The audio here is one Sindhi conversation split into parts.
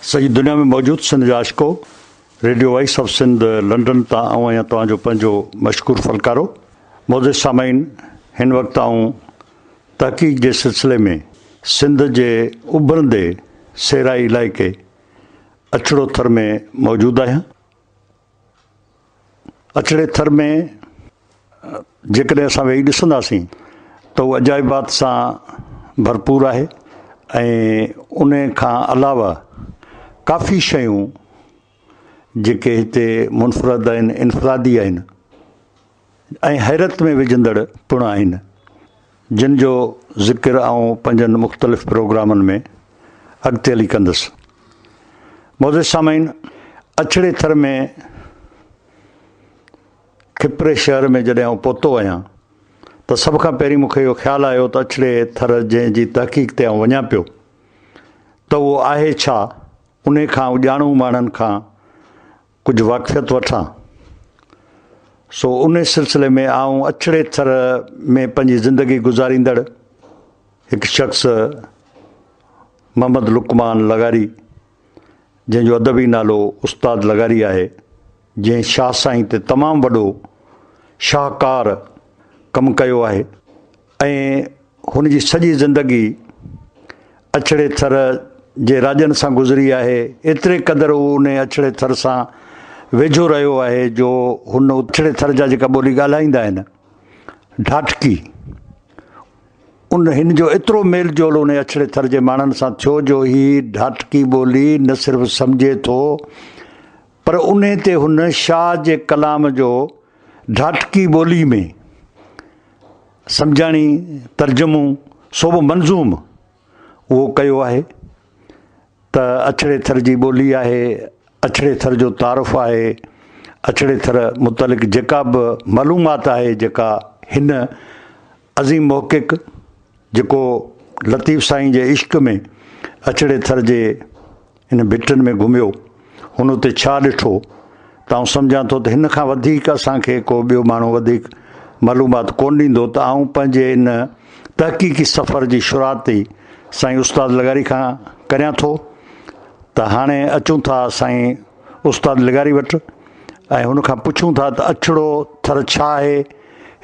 سڄي دنيا ۾ موجود سنڌ جا عاشقو، radio voice of Sindh London تان آئون آهيان توهان جو پنهنجو مشڪور ڦلڪارو. معزز سامعين، هن وقت آئون تحقيق جي سلسلي ۾ سنڌ جي اڀرندي صحرائي علائقي اڇڙو ٿر ۾ موجود آهيان. اڇڙي ٿر ۾ جيڪڏهن اسان ويهي ڏسنداسين ته اهو عجائبات سان ڀرپور آهي ۽ ان کان علاوه ڪافي شيون جيڪي هتي منفرد آهن انفرادي آهن ۽ حيرت ۾ وجهندڙ پڻ آهن جن جو ذڪر آئون پنهنجن مختلف پروگرامن ۾ اڳتي هلي ڪندس. معزز سامعين، اڇڙي ٿر ۾ کپري شهر ۾ جڏهن آئون پهتو آهيان ته سڀ کان پهرين مون کي اهو خيال آيو ته اڇڙي ٿر جنهن جي تحقيق تي آئون وڃان پيو ته اهو آهي ڇا؟ انهي کان آئون ڄاڻو ماڻهن کان ڪجهه واقفيت وٺان. سو انهي سلسلي ۾ آئون اڇڙي ٿر ۾ پنهنجي زندگي گذاريندڙ هڪ شخص محمد لقمان لغاري جنهن جو ادبي نالو استاد لغاري آهي، جنهن شاهه سائين تي تمام وڏو شاهڪار ڪم ڪيو آهي ۽ هن جي سڄي زندگي اڇڙي ٿر جي راڄن سان گذري آهي، ايتري قدر هو ان اڇڙي ٿر سان ويجهو رهيو آهي جو هن اڇڙي ٿر جا جيڪا ٻولي ڳالهائيندا آهن ڍاٽڪي ان هن جو ايترو ميل جول ان اڇڙي ٿر جي ماڻهن سان ٿيو جو هي ڍاٽڪي ٻولي نه صرف سمجهي ٿو پر انهي تي هن شاهه جي ڪلام جو ڍاٽڪي ٻولي ۾ سمجهاڻي، ترجمو، سو به منظوم اهو ڪيو آهي ته اڇڙي ٿر جي ٻولي آهي، اڇڙي ٿر جو تعارف آهي، اڇڙي ٿر متعلق جيڪا به معلومات آهي جيڪا هن عظيم محقق جيڪو لطيف سائين جي عشق ۾ اڇڙي ٿر جي ان ڀٽن ۾ گهميو، هن اتي ڇا ڏٺو ته آئون سمجهان ٿو ته هن کان وڌيڪ اسان کي ڪو ٻيو ماڻهو وڌيڪ معلومات ڪونه ڏيندو ته آئون پنهنجي ان تحقيقي سفر جي شروعات ئي سائين استاد لغاري کان ڪريان ٿو ته هاڻي اچون ٿا سائين استاد لغاري وٽ ۽ هن کان پڇون ٿا ته اڇڙو ٿر ڇا آهي؟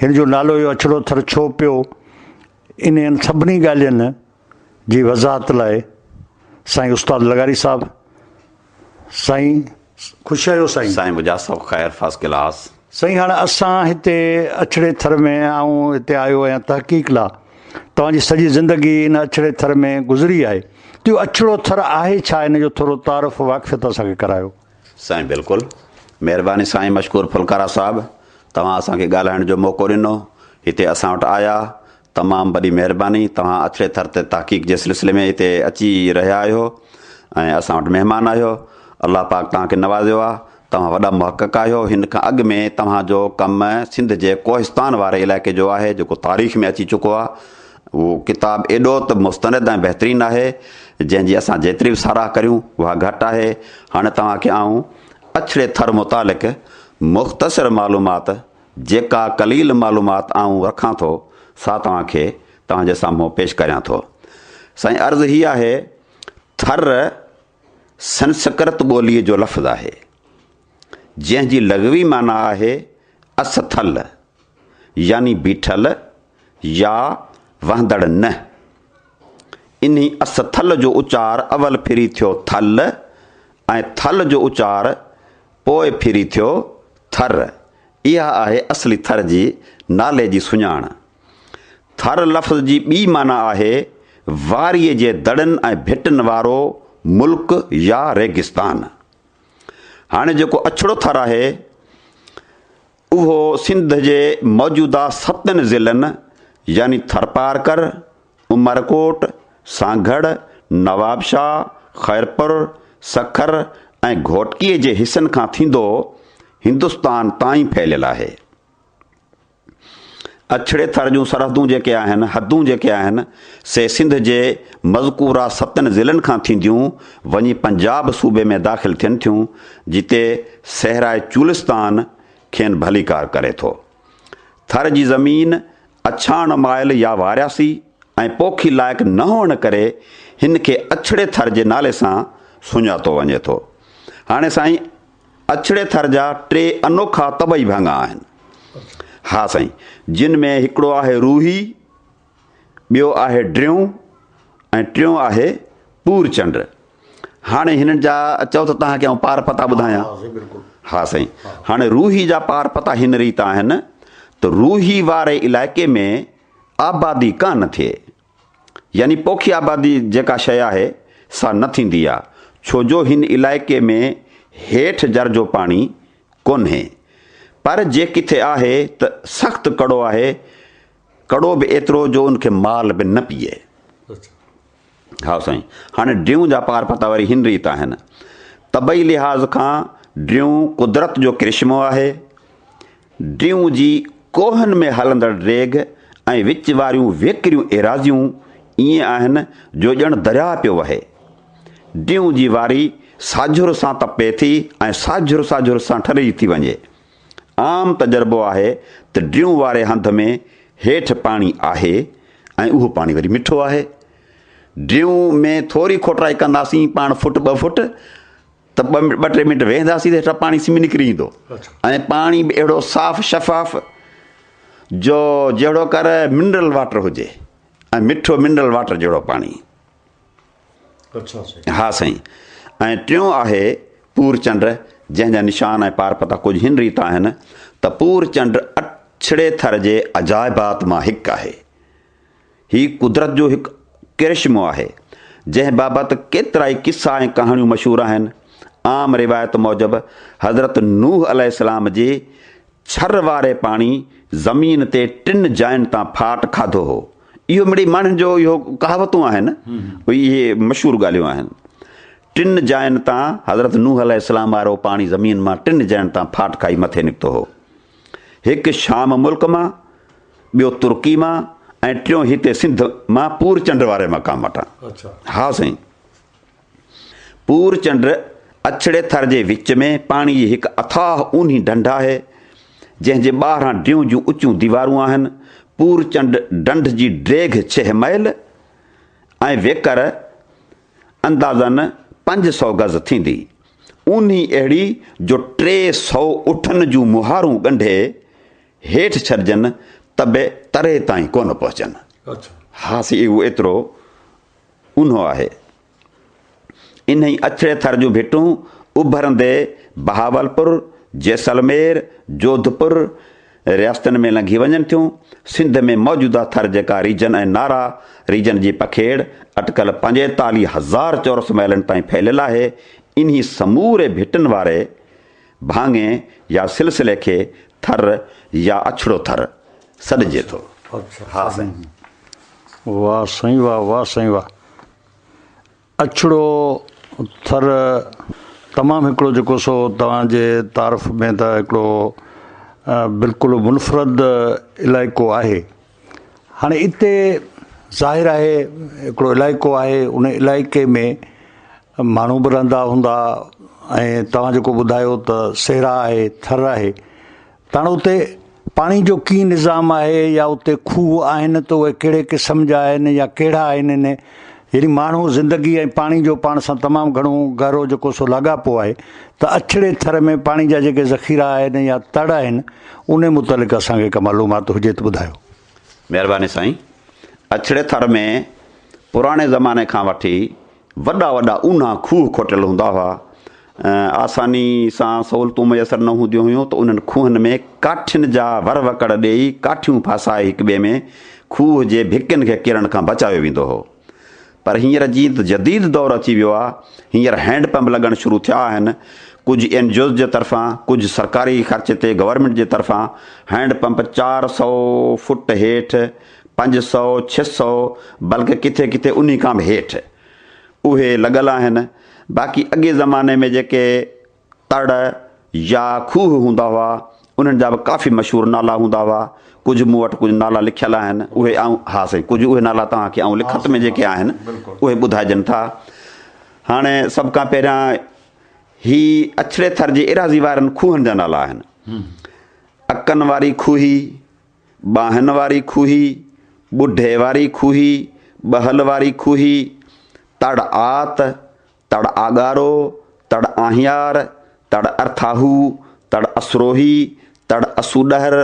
هن جو نالو اهو اڇڙو ٿر ڇو پيو؟ انهن سڀني ڳالهين جي وضاحت لاء سائين استاد لغاري صاحب سائين خوش آهيو سائين. سائين منهنجا سڀ خير فرسٽ ڪلاس. سائين هاڻ اسان هتي اڇڙي ٿر ۾ آئون هتي آيو آهيان تحقيق لا توهان جي سڄي زندگي ان اڇڙي ٿر ۾ گذري آهي ته اهو اڇڙو ٿر آهي ڇا ان جو ٿورو تعارف واقفيت اسان کي ڪرايو. سائين بلڪل مهرباني سائين مشڪور ڦلڪارا صاحب توهان اسان کي ڳالهائڻ جو موقعو ڏنو هتي اسان وٽ آيا تمام وڏي مهرباني توهان اڇڙي ٿر تي تحقيق جي سلسلي ۾ هتي اچي رهيا آهيو ۽ اسان وٽ مهمان آهيو الله پاڪ توهان کي نوازيو آهي توهان وڏا محقق آهيو هن کان اڳ ۾ توهان جو ڪم سنڌ جي ڪوهستان واري علائقي جو آهي جيڪو تاريخ ۾ اچي چڪو آهي اهو ڪتاب ايڏو ته مستند ۽ بهترين آهي جنهن جي اسان جيتري به ساراهه ڪريون اها گهٽ آهي هاڻي توهان کي آئون اڇڙي ٿر متعلق مختصر معلومات جيڪا قليل معلومات آئون رکان ٿو، سا توهان کي توهان جي سامهون پيش ڪريان ٿو. سائين عرض هي آهي، ٿر سنسڪرت ٻوليء جو لفظ آهي، جنهن جي لغوي معنيٰ آهي اسٿل يعني بيٺل يا وهندڙ نه. انهي اسٿل جو اچار اول ڦري ٿيو ٿل ۽ ٿل جو اچار پوء ڦري ٿيو ٿر. اها آهي اصلي ٿر جي نالي جي سڃاڻ. ٿر لفظ جي ٻي معنيٰ آهي واريء جي دڙن ۽ ڀٽن وارو ملڪ يا ريگستان. هاڻي جيڪو اڇڙو ٿر آهي، اهو سنڌ جي موجوده ستن ضلعن يعني ٿرپارڪر، عمرڪوٽ، سانگهڙ، نوابشاهه، خيرپور، سکر ۽ گهوٽڪيء جي حصن کان ٿيندو هندستان تائين ڦهليل آهي. اڇڙي ٿر جون سرحدون جيڪي آهن، حدون جيڪي آهن، سي سنڌ جي مذڪوره ستن ضلعن کان ٿينديون وڃي پنجاب صوبي ۾ داخل ٿين ٿيون، جتي صحرائي چولستان کين ڀليڪار ڪري ٿو. ٿر جي زمين اڇاڻ مائل يا وارياسي ۽ پوکي لائق نه هئڻ ڪري هن کي اڇڙي ٿر جي نالي سان سڃاتو وڃي ٿو. هاڻي سائين اڇڙي ٿر جا ٽي انوکا طبعي ڀاڱا آهن. ها سائين، جن ۾ هڪڙو آهي روهي، ٻيو آهي ڊريون ۽ ٽيون آهي پور چنڊ. هاڻي هنن جا چئو ته توهان کي آئون پار پتا ٻڌايان. ها سائين، هاڻي روهي جا پار پتا هن ريت آهن ته روهي واري علائقي ۾ آبادي ڪانه ٿئي. يعني پوکي آبادي جيڪا شيء آهي سا نه ٿيندي آ، ڇو جو هن علائقي ۾ هيٺ جر جو پاڻي ڪونهي. پر جي ڪٿي آهي ته سخت ڪڙو آهي، ڪڙو به ايترو جو ان کي مال به نه پيئي. ها سائين، هاڻي ڊيون جا پار پتا وري هن ريت آهن. طبعي لحاظ کان ڊيون قدرت جو ڪرشمو آهي. ڊيون جي ڪوهن ۾ هلندڙ ڊيگهه ۽ وچ واريون ويڪريون ايراضيون ائين آهن جو ڄڻ درياء پيو وهي. ڊيون جي واري ساجهر سان تپي ٿي ۽ ساجهر ساجهر سان ٺري ٿي وڃي. عام تجربو آهي ته ڊيون واري هنڌ ۾ هيٺ پاڻي آهي ۽ اهو پاڻي وري مٺو آهي. ڊيون ۾ ٿوري کوٽرائي ڪنداسين پاڻ فٽ ٻه فٽ ته ٻه ٻه ٽي منٽ ويهنداسين ته هيٺان پاڻي سمي نڪري ايندو ۽ پاڻي به اهڙو صاف شفاف جو جهڙو ڪر منرل واٽر هجي ۽ مٺو منرل واٽر جهڙو پاڻي. ها سائين. ۽ ٽيون آهي پور چنڊ جنهن جا نشان ۽ پار پتا ڪجهه هن ريت آهن ته پور چنڊ اڇڙي ٿر جي عجائبات مان هڪ آهي. هي قدرت جو هڪ ڪرشمو آهي، جنهن بابت ڪيترائي قصا ۽ ڪهاڻيون مشهور آهن. عام روايت موجب حضرت نوح عليه السلام جي ڇر واري پاڻي زمين تي ٽن جاين تان ڦاٽ کاڌو هو. اهو مڙئي ماڻهن جو اهو ڪهاوتون آهن، اهي مشهور ڳالهيون آهن. ٽن جاين تان حضرت نوح عليه السلام وارو پاڻي زمين مان ٽن جاين تان ڦاٽ کائي مٿي نڪتو هو. هڪ شام ملڪ مان، ٻيو ترڪي مان ۽ ٽيون هتي سنڌ مان پور چنڊ واري مقام وٽان. ها سائين. پور چنڊ اڇڙي ٿر جي وچ ۾ پاڻي جي هڪ اٿاهه اونهي ڍنڍ آهي، جنهن جي ٻاهران ڊيون جون اچيون ديوارون آهن. پور چنڊ ڍنڍ جي ڊيگهه ڇهه ميل ۽ ويڪر اندازاً 500 گز ٿيندي. اونهي اهڙي جو 300 اٺن جون مهارون ڳنڍي هيٺ ڇڏجن ته به تري تائين ڪونه پهچن. ها سي اهو ايترو اونهو آهي. انهي اڇڙي ٿر جون ڀٽون اڀرندي بهاولپور، جيسلمير، جوڌپور رياستن ۾ لنگهي وڃن ٿيون. سنڌ ۾ موجوده ٿر جيڪا ريجن ۽ نارا ريجن جي پکيڙ اٽڪل 45 هزار چورس ميلن تائين ڦهليل آهي، انهي سموري ڀٽن واري ڀاڱي يا سلسلي کي ٿر يا اڇڙو ٿر سڏجي ٿو. ها سائين. واه سائين واه واه سائين واه اڇڙو ٿر تمام هڪڙو جيڪو سو توهان جي تعارف ۾ ته هڪڙو بلڪل منفرد علائقو آهي هاڻي اتي ظاهر آهي هڪڙو علائقو آهي ان علائقي ۾ ماڻهو به رهندا هوندا ۽ توهان جيڪو ٻڌايو ته صحرا آهي ٿر آهي ته هاڻي اتي پاڻي جو ڪيئن نظام آهي يا اتي کوهه آهن ته اهي ڪهڙي قسم جا آهن يا ڪهڙا آهن ان يعني ماڻهو زندگي ۽ پاڻي جو پاڻ سان تمام گهڻو گهرو جيڪو سو لاڳاپو آهي ته اڇڙي ٿر ۾ پاڻي جا جيڪي ذخيرا آهن يا تڙ آهن ان متعلق اسان کي ڪا معلومات هجي ته ٻڌايو. مهرباني سائين. اڇڙي ٿر ۾ پراڻي زماني کان وٺي وڏا وڏا اونها کوهه کوٽيل هوندا هئا. آساني سان سهولتون ميسر نه هونديون هيون ته انهن کوهن ۾ ڪاٺين جا ور وڪڙ ڏيئي ڪاٺيون ڦاسائي هڪ ٻئي ۾ کوهه جي ڀڪين کي ڪرڻ کان بچايو ويندو هو. پر هينئر جيئن ته جديد دور اچي ويو آهي، هينئر هينڊ پمپ لڳڻ شروع ٿيا آهن. ڪجهه اين جي اوز جي طرفان، ڪجهه سرڪاري خرچ تي گورنمينٽ جي طرفان هينڊ پمپ 400 فوٽ هيٺ، 500، 600 بلڪه ڪٿي ڪٿي انهي کان به هيٺ اهي لڳل آهن. باقي اڳي زماني ۾ جيڪي تڙ يا کوهه هوندا هئا انهن جا به ڪافي مشهور نالا هوندا هئا. ڪجهه مون وٽ ڪجهه نالا لکيل آهن اهي آئون ها سائين ڪجهه اهي نالا توهان کي آئون لکت ۾ جيڪي آهن اهي ٻڌائجن ٿا. هاڻي سڀ کان پهريان هي اڇڙي ٿر جي ايراضي وارن کوهن جا نالا آهن. اڪن واري کوهي، ٻانهن واري کوهي، ٻڍي واري کوهي، ٻهل واري کوهي، تڙ آت، تڙ آڳارو، تڙ آهيار، تڙ ارٿاهو، تڙ اسروهي، تڙ اسوڏهر،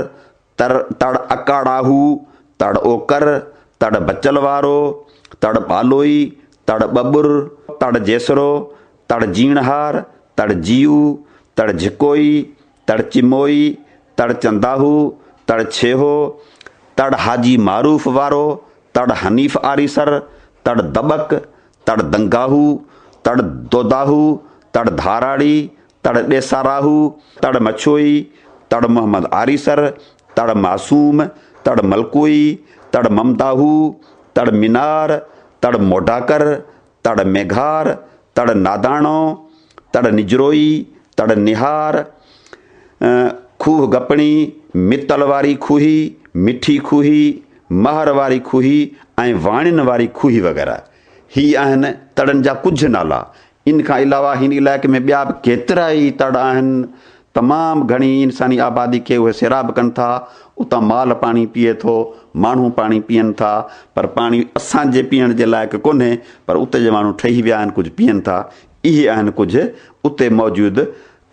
تر تڙ اڪاڙاهو، تڙ اوڪر، تڙ بچل وارو، تڙ ٻالوئي، تڙ ٻٻر، تڙ جيسرو، تڙ جيڻهار، تڙ جيئو، تڙ جهڪوئي، تڙ چموئي، تڙ چنداهو، تڙ ڇيهو، تڙ حاجي معروف وارو، تڙ حنيف آريسر، تڙ دٻڪ، تڙ دنگاهو، تڙ دوداهو، تڙ ڌاراڙي، تڙ ڏيساراهو، تڙ مڇوئي، تڙ محمد آريسر، تڙ معصوم، تڙ ملڪوئي، تڙ ممداهو، تڙ مينار، تڙ موڊاڪر، تڙ ميگهار، تڙ ناداڻو، تڙ نجروئي، تڙ نهار، کوهه گپڻي، متل واري کوهي، مٺي کوهي، مهر واري کوهي ۽ واڻين واري کوهي وغيره. هي آهن تڙن جا ڪجهه نالا. ان کان علاوه هن علائقي ۾ ٻيا به ڪيترائي تڙ آهن. تمام گهڻي انساني آبادي کي اهي سيراب ڪن ٿا. اتان مال پاڻي پيئي ٿو، ماڻهو پاڻي پيئن ٿا، پر پاڻي اسان جي پيئڻ جي لائق ڪونهي، پر اتي جا ماڻهو ٺهي ويا آهن، ڪجهه پيئن ٿا. اهي آهن ڪجهه اتي موجود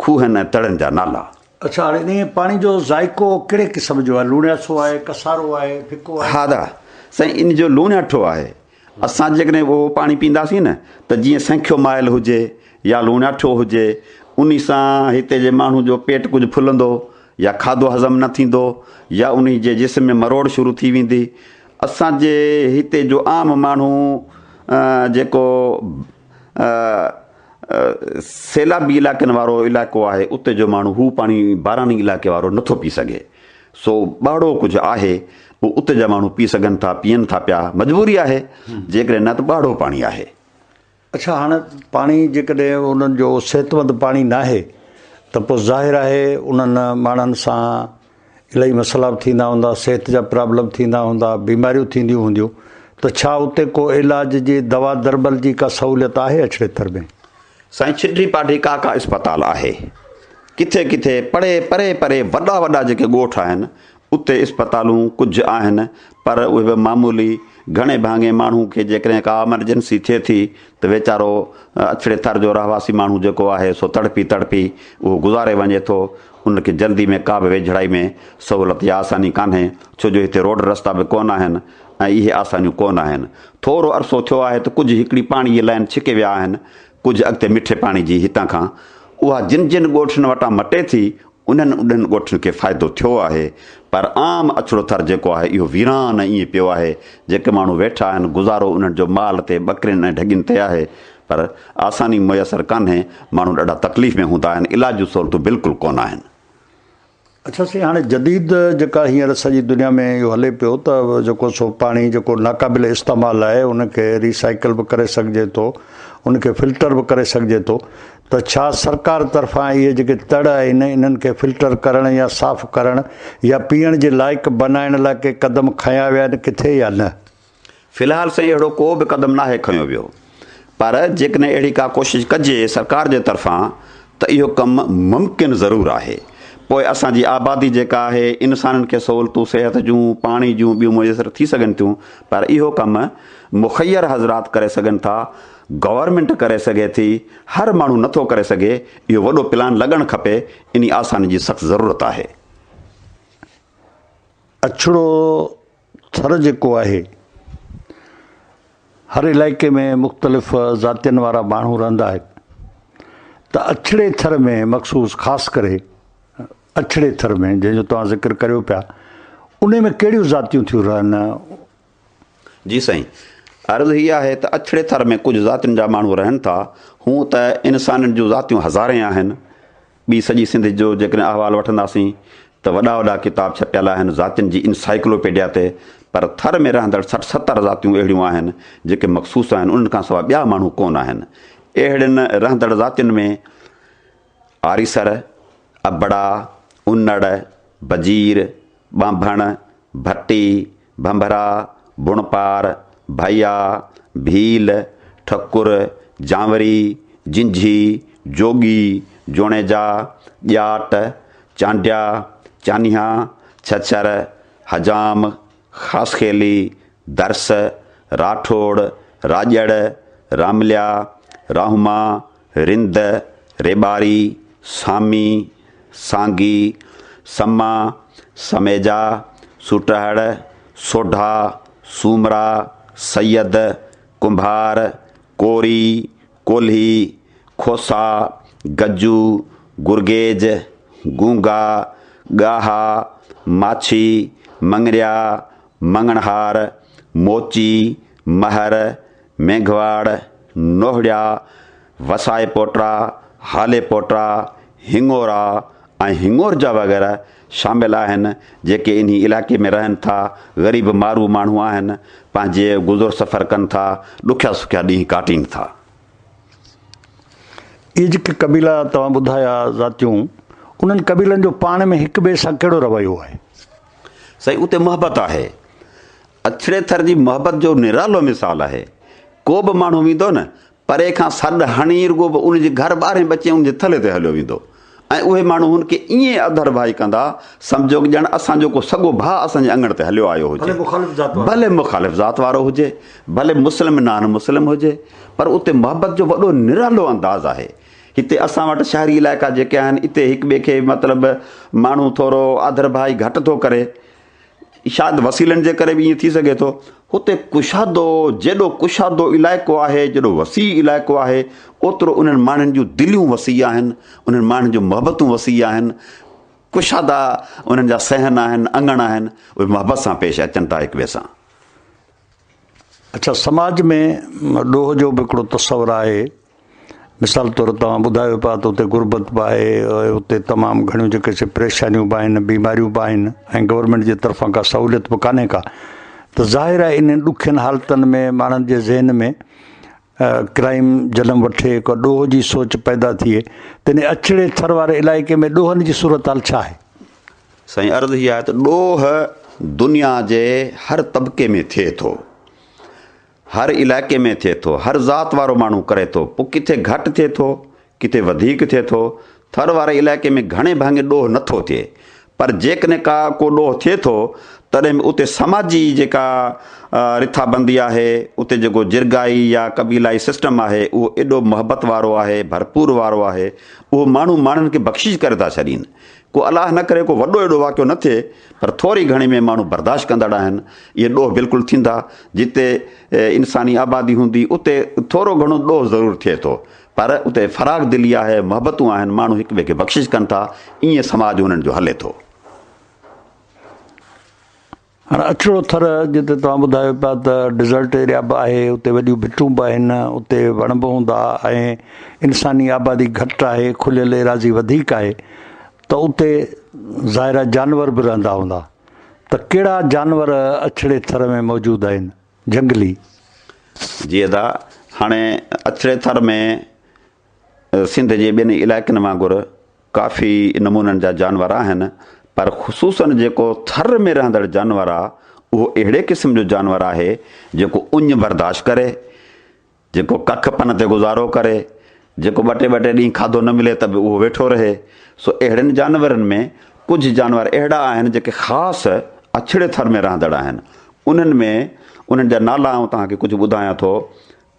کوهن ۽ تڙن جا نالا. اڇا هاڻي انهيء پاڻي جو ذائقو ڪهڙي قسم جو آهي؟ لوڻياٺو آهي، ڪسارو آهي، ڦڪو آهي؟ ها ادا سائين ان جو لوڻياٺو آهي. اسان جيڪڏهن اهو پاڻي پيئنداسين نه ته جيئن سنکيو مائل هجي يا لوڻياٺو هجي انهي سان هتي جي ماڻهو جو پيٽ ڪجهه ڦلندو يا کاڌو هضم نه ٿيندو يا انهي جي جسم ۾ مروڙ شروع ٿي ويندي. اسان جي هتي جو عام ماڻهو جيڪو سيلابي علائقن وارو علائقو آهي اتي جو ماڻهو هو پاڻي باراني علائقي وارو نٿو پي سگهي سو ٻاڙو ڪجهه آهي اهو اتي جا ماڻهو پي سگهن ٿا پيئن ٿا پيا مجبوري آهي جيڪڏهن نه ته ٻاڙو پاڻي آهي. اڇا هاڻ پاڻي جيڪڏهن انهن جو صحتمند پاڻي ناهي ته پوء ظاهر آهي انهن ماڻهن سان الاهي مسئلا به ٿيندا هوندا، صحت جا پرابلم ٿيندا هوندا، بيماريون ٿينديون هونديون ته ڇا اتي ڪو علاج جي دوا درمل جي ڪا سهوليت آهي اڇڙي ٿر ۾؟ سائين ڇڊي پاڍي ڪا ڪا اسپتال آهي؟ ڪٿي ڪٿي پڙي پري پري وڏا وڏا جيڪي ڳوٺ آهن اتي اسپتالون ڪجهه آهن پر اهي به معمولي گهڻي ڀاڱي ماڻهو کي جيڪڏهن ڪا امرجنسي ٿئي ٿي ته ويچارو اڇڙي ٿر جو رهواسي ماڻهو جيڪو آهي سو تڙپي تڙپي اهو گذاري وڃي ٿو ان کي جلدي ۾ ڪا به ويجهڙائي ۾ سهولت يا آساني ڪانهي، ڇو جو هتي روڊ رستا به ڪونه آهن ۽ اهي آسانيون ڪونه آهن. ٿورو عرصو ٿيو آهي ته ڪجهه هڪڙي پاڻي جي لائين ڇڪي ويا آهن، ڪجهه اڳتي مٺي پاڻي جي هتان کان اها جن جن ڳوٺن وٽان مٽي ٿي، انهن انهن ڳوٺن کي فائدو ٿيو آهي، پر عام اڇڙو ٿر جيڪو آهي اهو ويران ۽ ائين پيو آهي، جيڪي ماڻهو ويٺا آهن گذارو انهن جو مال تي، ٻڪرين ۽ ڍڳين تي آهي. پر آساني ميسر ڪانهي، ماڻهو ڏاڍا تڪليف ۾ هوندا آهن، علاج جون سهولتون بلڪل ڪونه آهن. اڇا سائين هاڻي جديد جيڪا هينئر سڄي دنيا ۾ اهو هلي پيو ته جيڪو سو پاڻي جيڪو ناقابل استعمال آهي ان کري ريسائيڪل به ڪري سگهجي ٿو ان کي فلٽر به ڪري سگهجي ٿو ته ڇا سرڪار طرفان اهي جيڪي تڙ آهن انهن کي فلٽر ڪرڻ يا صاف ڪرڻ يا پيئڻ جي لائق بنائڻ لاء ڪي قدم کنيا ويا آهن ڪٿي يا نه؟ في الحال سائين اهڙو ڪو به قدم ناهي کنيو ويو پر جيڪڏهن اهڙي ڪا ڪوشش ڪجي سرڪار جي طرفان ته اهو ڪم ممڪن ضرور آهي پوء اسان جي آبادي جيڪا آهي انسانن کي سهولتون صحت جون پاڻي جون ٻيون ميسر ٿي سگهن ٿيون پر اهو ڪم مخير حضرات ڪري سگهن ٿا گورنمينٽ ڪري سگهي ٿي هر ماڻهو نٿو ڪري سگهي اهو وڏو پلان لڳڻ کپي انهي آساني جي سخت ضرورت آهي. اڇڙو ٿر جيڪو آهي هر علائقي ۾ مختلف ذاتين وارا ماڻهو رهندا آهن ته اڇڙي ٿر ۾ مخصوص خاص ڪري اڇڙي ٿر ۾ جنهن جو توهان ذڪر ڪريو پيا ان ۾ ڪهڙيون ذاتيون ٿيون رهن؟ جي سائين عرض هي آهي ته اڇڙي ٿر ۾ ڪجهه ذاتين جا ماڻهو رهن ٿا هونء ته انسانن جون ذاتيون هزارين آهن ٻي سڄي سنڌ جو جيڪڏهن احوال وٺنداسين ته وڏا وڏا ڪتاب ڇپيل آهن ذاتين جي انسائيڪلوپيڊيا تي پر ٿر ۾ رهندڙ 60 70 ذاتيون اهڙيون آهن جيڪي مخصوص آهن انهن کان سواء ٻيا ماڻهو ڪونه آهن. اهڙين رهندڙ ذاتين ۾ آريسر، ابڙا، انڙ، بجير، ٻانڀڻ، ڀٽي، ڀنڀرا، بڻپار، ڀئيا، ڀيل، ٺڪر، جانوري، جنجهي، جوڳي، جوڻيجا، ڄاٽ، چانڊيا، چانيها، ڇڇر، حجام، خاصخيلي، درس، راٺوڙ، راڄڙ، رامليا، راهما، رند، ريٻاري، سامي، سانگي، سما، سميجا، سوٽهڙ، سوڍا، سومرا، سيد، ڪنڀار، ڪوري، ڪولهي، کوسا، گجو، گرگيج، گونگا، ڳاها، ماڇي، مڱريا، مڱڻهار، موچي، مهر، مينگهواڙ، نوهڙيا، وسائي پوٽا، هالي پوٽا، هڱورا ۽ هڱورجا وغيره شامل آهن، جيڪي انهي علائقي ۾ رهن ٿا، غريب مارو ماڻهو آهن، پنهنجي گذر سفر ڪن ٿا، ڏکيا سکيا ڏينهن ڪاٽين ٿا. اهي جيڪي قبيلا توهان ٻڌايا ذاتيون، انهن قبيلن جو پاڻ ۾ هڪ ٻئي سان ڪهڙو رويو آهي؟ سائين اتي محبت آهي. اڇڙي ٿر جي محبت جو نرالو مثال آهي. ڪو به ماڻهو ويندو نه، پري کان سڏ هڻي رڳو به ان جي گهر ٻارهين ٻچين ان جي ٿلهي تي هليو ويندو ۽ اهي ماڻهو هن کي ائين اڌر ڀائي ڪندا، سمجهو ڄڻ اسان جو ڪو سڳو ڀاء اسان جي اڱڻ تي هليو آيو هجي. ڀلي مخالف ذات وارو هجي، ڀلي مسلم نان مسلم هجي، پر اتي محبت جو وڏو نرالو انداز آهي. هتي اسان وٽ شهري علائقا جيڪي آهن، اتي هڪ ٻئي کي مطلب ماڻهو ٿورو آڌر ڀائي گهٽ ٿو ڪري. شايد وسيلن جي ڪري به ائين ٿي سگهي ٿو. هتي ڪشادو، جيڏو ڪشادو علائقو آهي، جيڏو وسيع علائقو آهي، اوترو انهن ماڻهن جون دليون وسيع آهن، انهن ماڻهن جون محبتون وسيع آهن، ڪشادا انهن جا صحن آهن، اڱڻ آهن، اهي محبت سان پيش اچن ٿا هڪ ٻئي سان. اڇا سماج ۾ ڏوهه جو به هڪڙو تصور آهي. مثال طور توهان ٻڌايو پيا ته اتي غربت به آهي ۽ اتي تمام گهڻيون جيڪي سي پريشانيون به آهن بيماريون به آهن ۽ گورنمينٽ جي طرفان ڪا سهوليت به ڪانهي ڪا ته ظاهر آهي انهن ڏکين حالتن ۾ ماڻهن جي ذهن ۾ ڪرائيم جنم وٺي ڪا ڏوهه جي سوچ پيدا ٿئي تنهن اڇڙي ٿر واري علائقي ۾ ڏوهن جي صورتحال ڇا آهي؟ سائين عرض هي آهي ته ڏوهه دنيا جي هر طبقي ۾ ٿئي ٿو. هر علائقي ۾ ٿئي ٿو، هر ذات وارو ماڻهو ڪري ٿو، پوء ڪٿي گهٽ ٿئي ٿو، ڪٿي وڌيڪ ٿئي ٿو، ٿر واري علائقي ۾ گهڻي ڀاڱي ڏوهه نه ٿو ٿئي، پر جيڪڏهن ڪا ڪو ڏوهه ٿئي ٿو، تڏهن به اتي سماجي جيڪا رٿابندي آهي، اتي جيڪو جرڳائي يا قبيلائي سسٽم آهي، اهو ايڏو محبت وارو آهي، ڀرپور وارو آهي، اهو ماڻهو ماڻهن کي بخشش ڪري ٿا ڇڏين. ڪو الله نه ڪري ڪو وڏو ايڏو واقعو نه ٿئي پر ٿوري گهڻي ۾ ماڻهو برداشت ڪندڙ آهن اهي ڏوهه بلڪل ٿيندا جتي انساني آبادي هوندي اتي ٿورو گهڻو ڏوهه ضرور ٿئي ٿو پر اتي فراغ دلي آهي محبتون آهن ماڻهو هڪ ٻئي کي بخشش ڪن ٿا ائين سماج انهن جو هلي ٿو. هاڻ اڇڙو ٿر جتي توهان ٻڌايو پيا ته ڊزرٽ ايريا به آهي اتي وڏيون ڀٽون به آهن اتي وڻ به هوندا ۽ انساني آبادي گهٽ آهي کليل ايراضي وڌيڪ آهي ته اتي ظاهر آهي جانور به رهندا هوندا ته ڪهڙا جانور اڇڙي ٿر ۾ موجود آهن جهنگلي. جي ادا هاڻي اڇڙي ٿر ۾ سنڌ جي ٻين علائقن وانگر ڪافي نمونن جا جانور آهن پر خصوصاً جيڪو ٿر ۾ رهندڙ جانور آ اهو اهڙي قسم جو جانور آهي جيڪو اڃ برداشت ڪري، جيڪو ڪک پن تي گذارو ڪري، جيڪو ٻه ٽي ٻه ٽي ڏينهن کاڌو نه ملي ته به اهو ويٺو رهي. سو اهڙن جانورن ۾ ڪجهه جانور اهڙا آهن جيڪي خاص اڇڙي ٿر ۾ رهندڙ آهن. انهن ۾ انهن جا نالا آئون توهان کي ڪجهه ٻڌايان ٿو.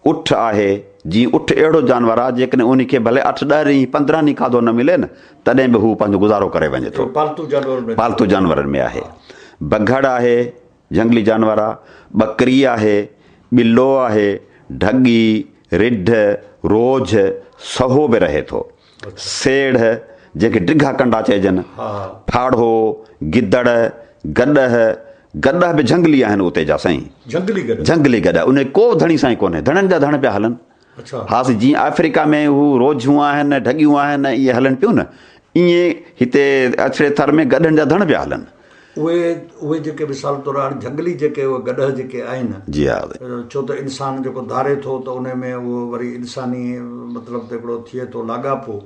اٺ آهي، جيئن اٺ اهڙو جانور آهي، جيڪڏهن انهي کي ڀلي اٺ ڏهه ڏينهن، 15 ڏينهن کاڌو نه ملي نه، تڏهن به هو پنهنجو گذارو ڪري وڃي ٿو. پالتو جانورن ۾ آهي. بگهڙ آهي، جهنگلي جانور آهي، ٻڪري آهي، ٻلو آهي، ڍڳي، رڍ، روجهه، سهو به رهي ٿو. سيڙهه، جنهن کي ڊگها ڪنڊا چئجن، ڦاڙهو، گدڙ، گڏهه، گڏهه به جهنگلي آهن اتي جا سائين. جهنگلي گڏهه. جهنگلي گڏهه، ان ڪو ڌڻي سائين ڪونهي، ڌڻن جا ڌڻ پيا هلن. ها سائين، جيئن آفريڪا ۾ هو روجهون آهن، ڍڳيون آهن، اهي هلن پيون نه، ائين هتي اڇڙي ٿر ۾ گڏهن جا ڌڻ پيا هلن. اهي اهي جيڪي مثال طور هاڻي جهنگلي جيڪي اهي گڏهه جيڪي آهن جي ها ڇو ته انسان جيڪو ڌاري ٿو ته ان ۾ اهو وري انساني مطلب ته هڪڙو ٿئي ٿو لاڳاپو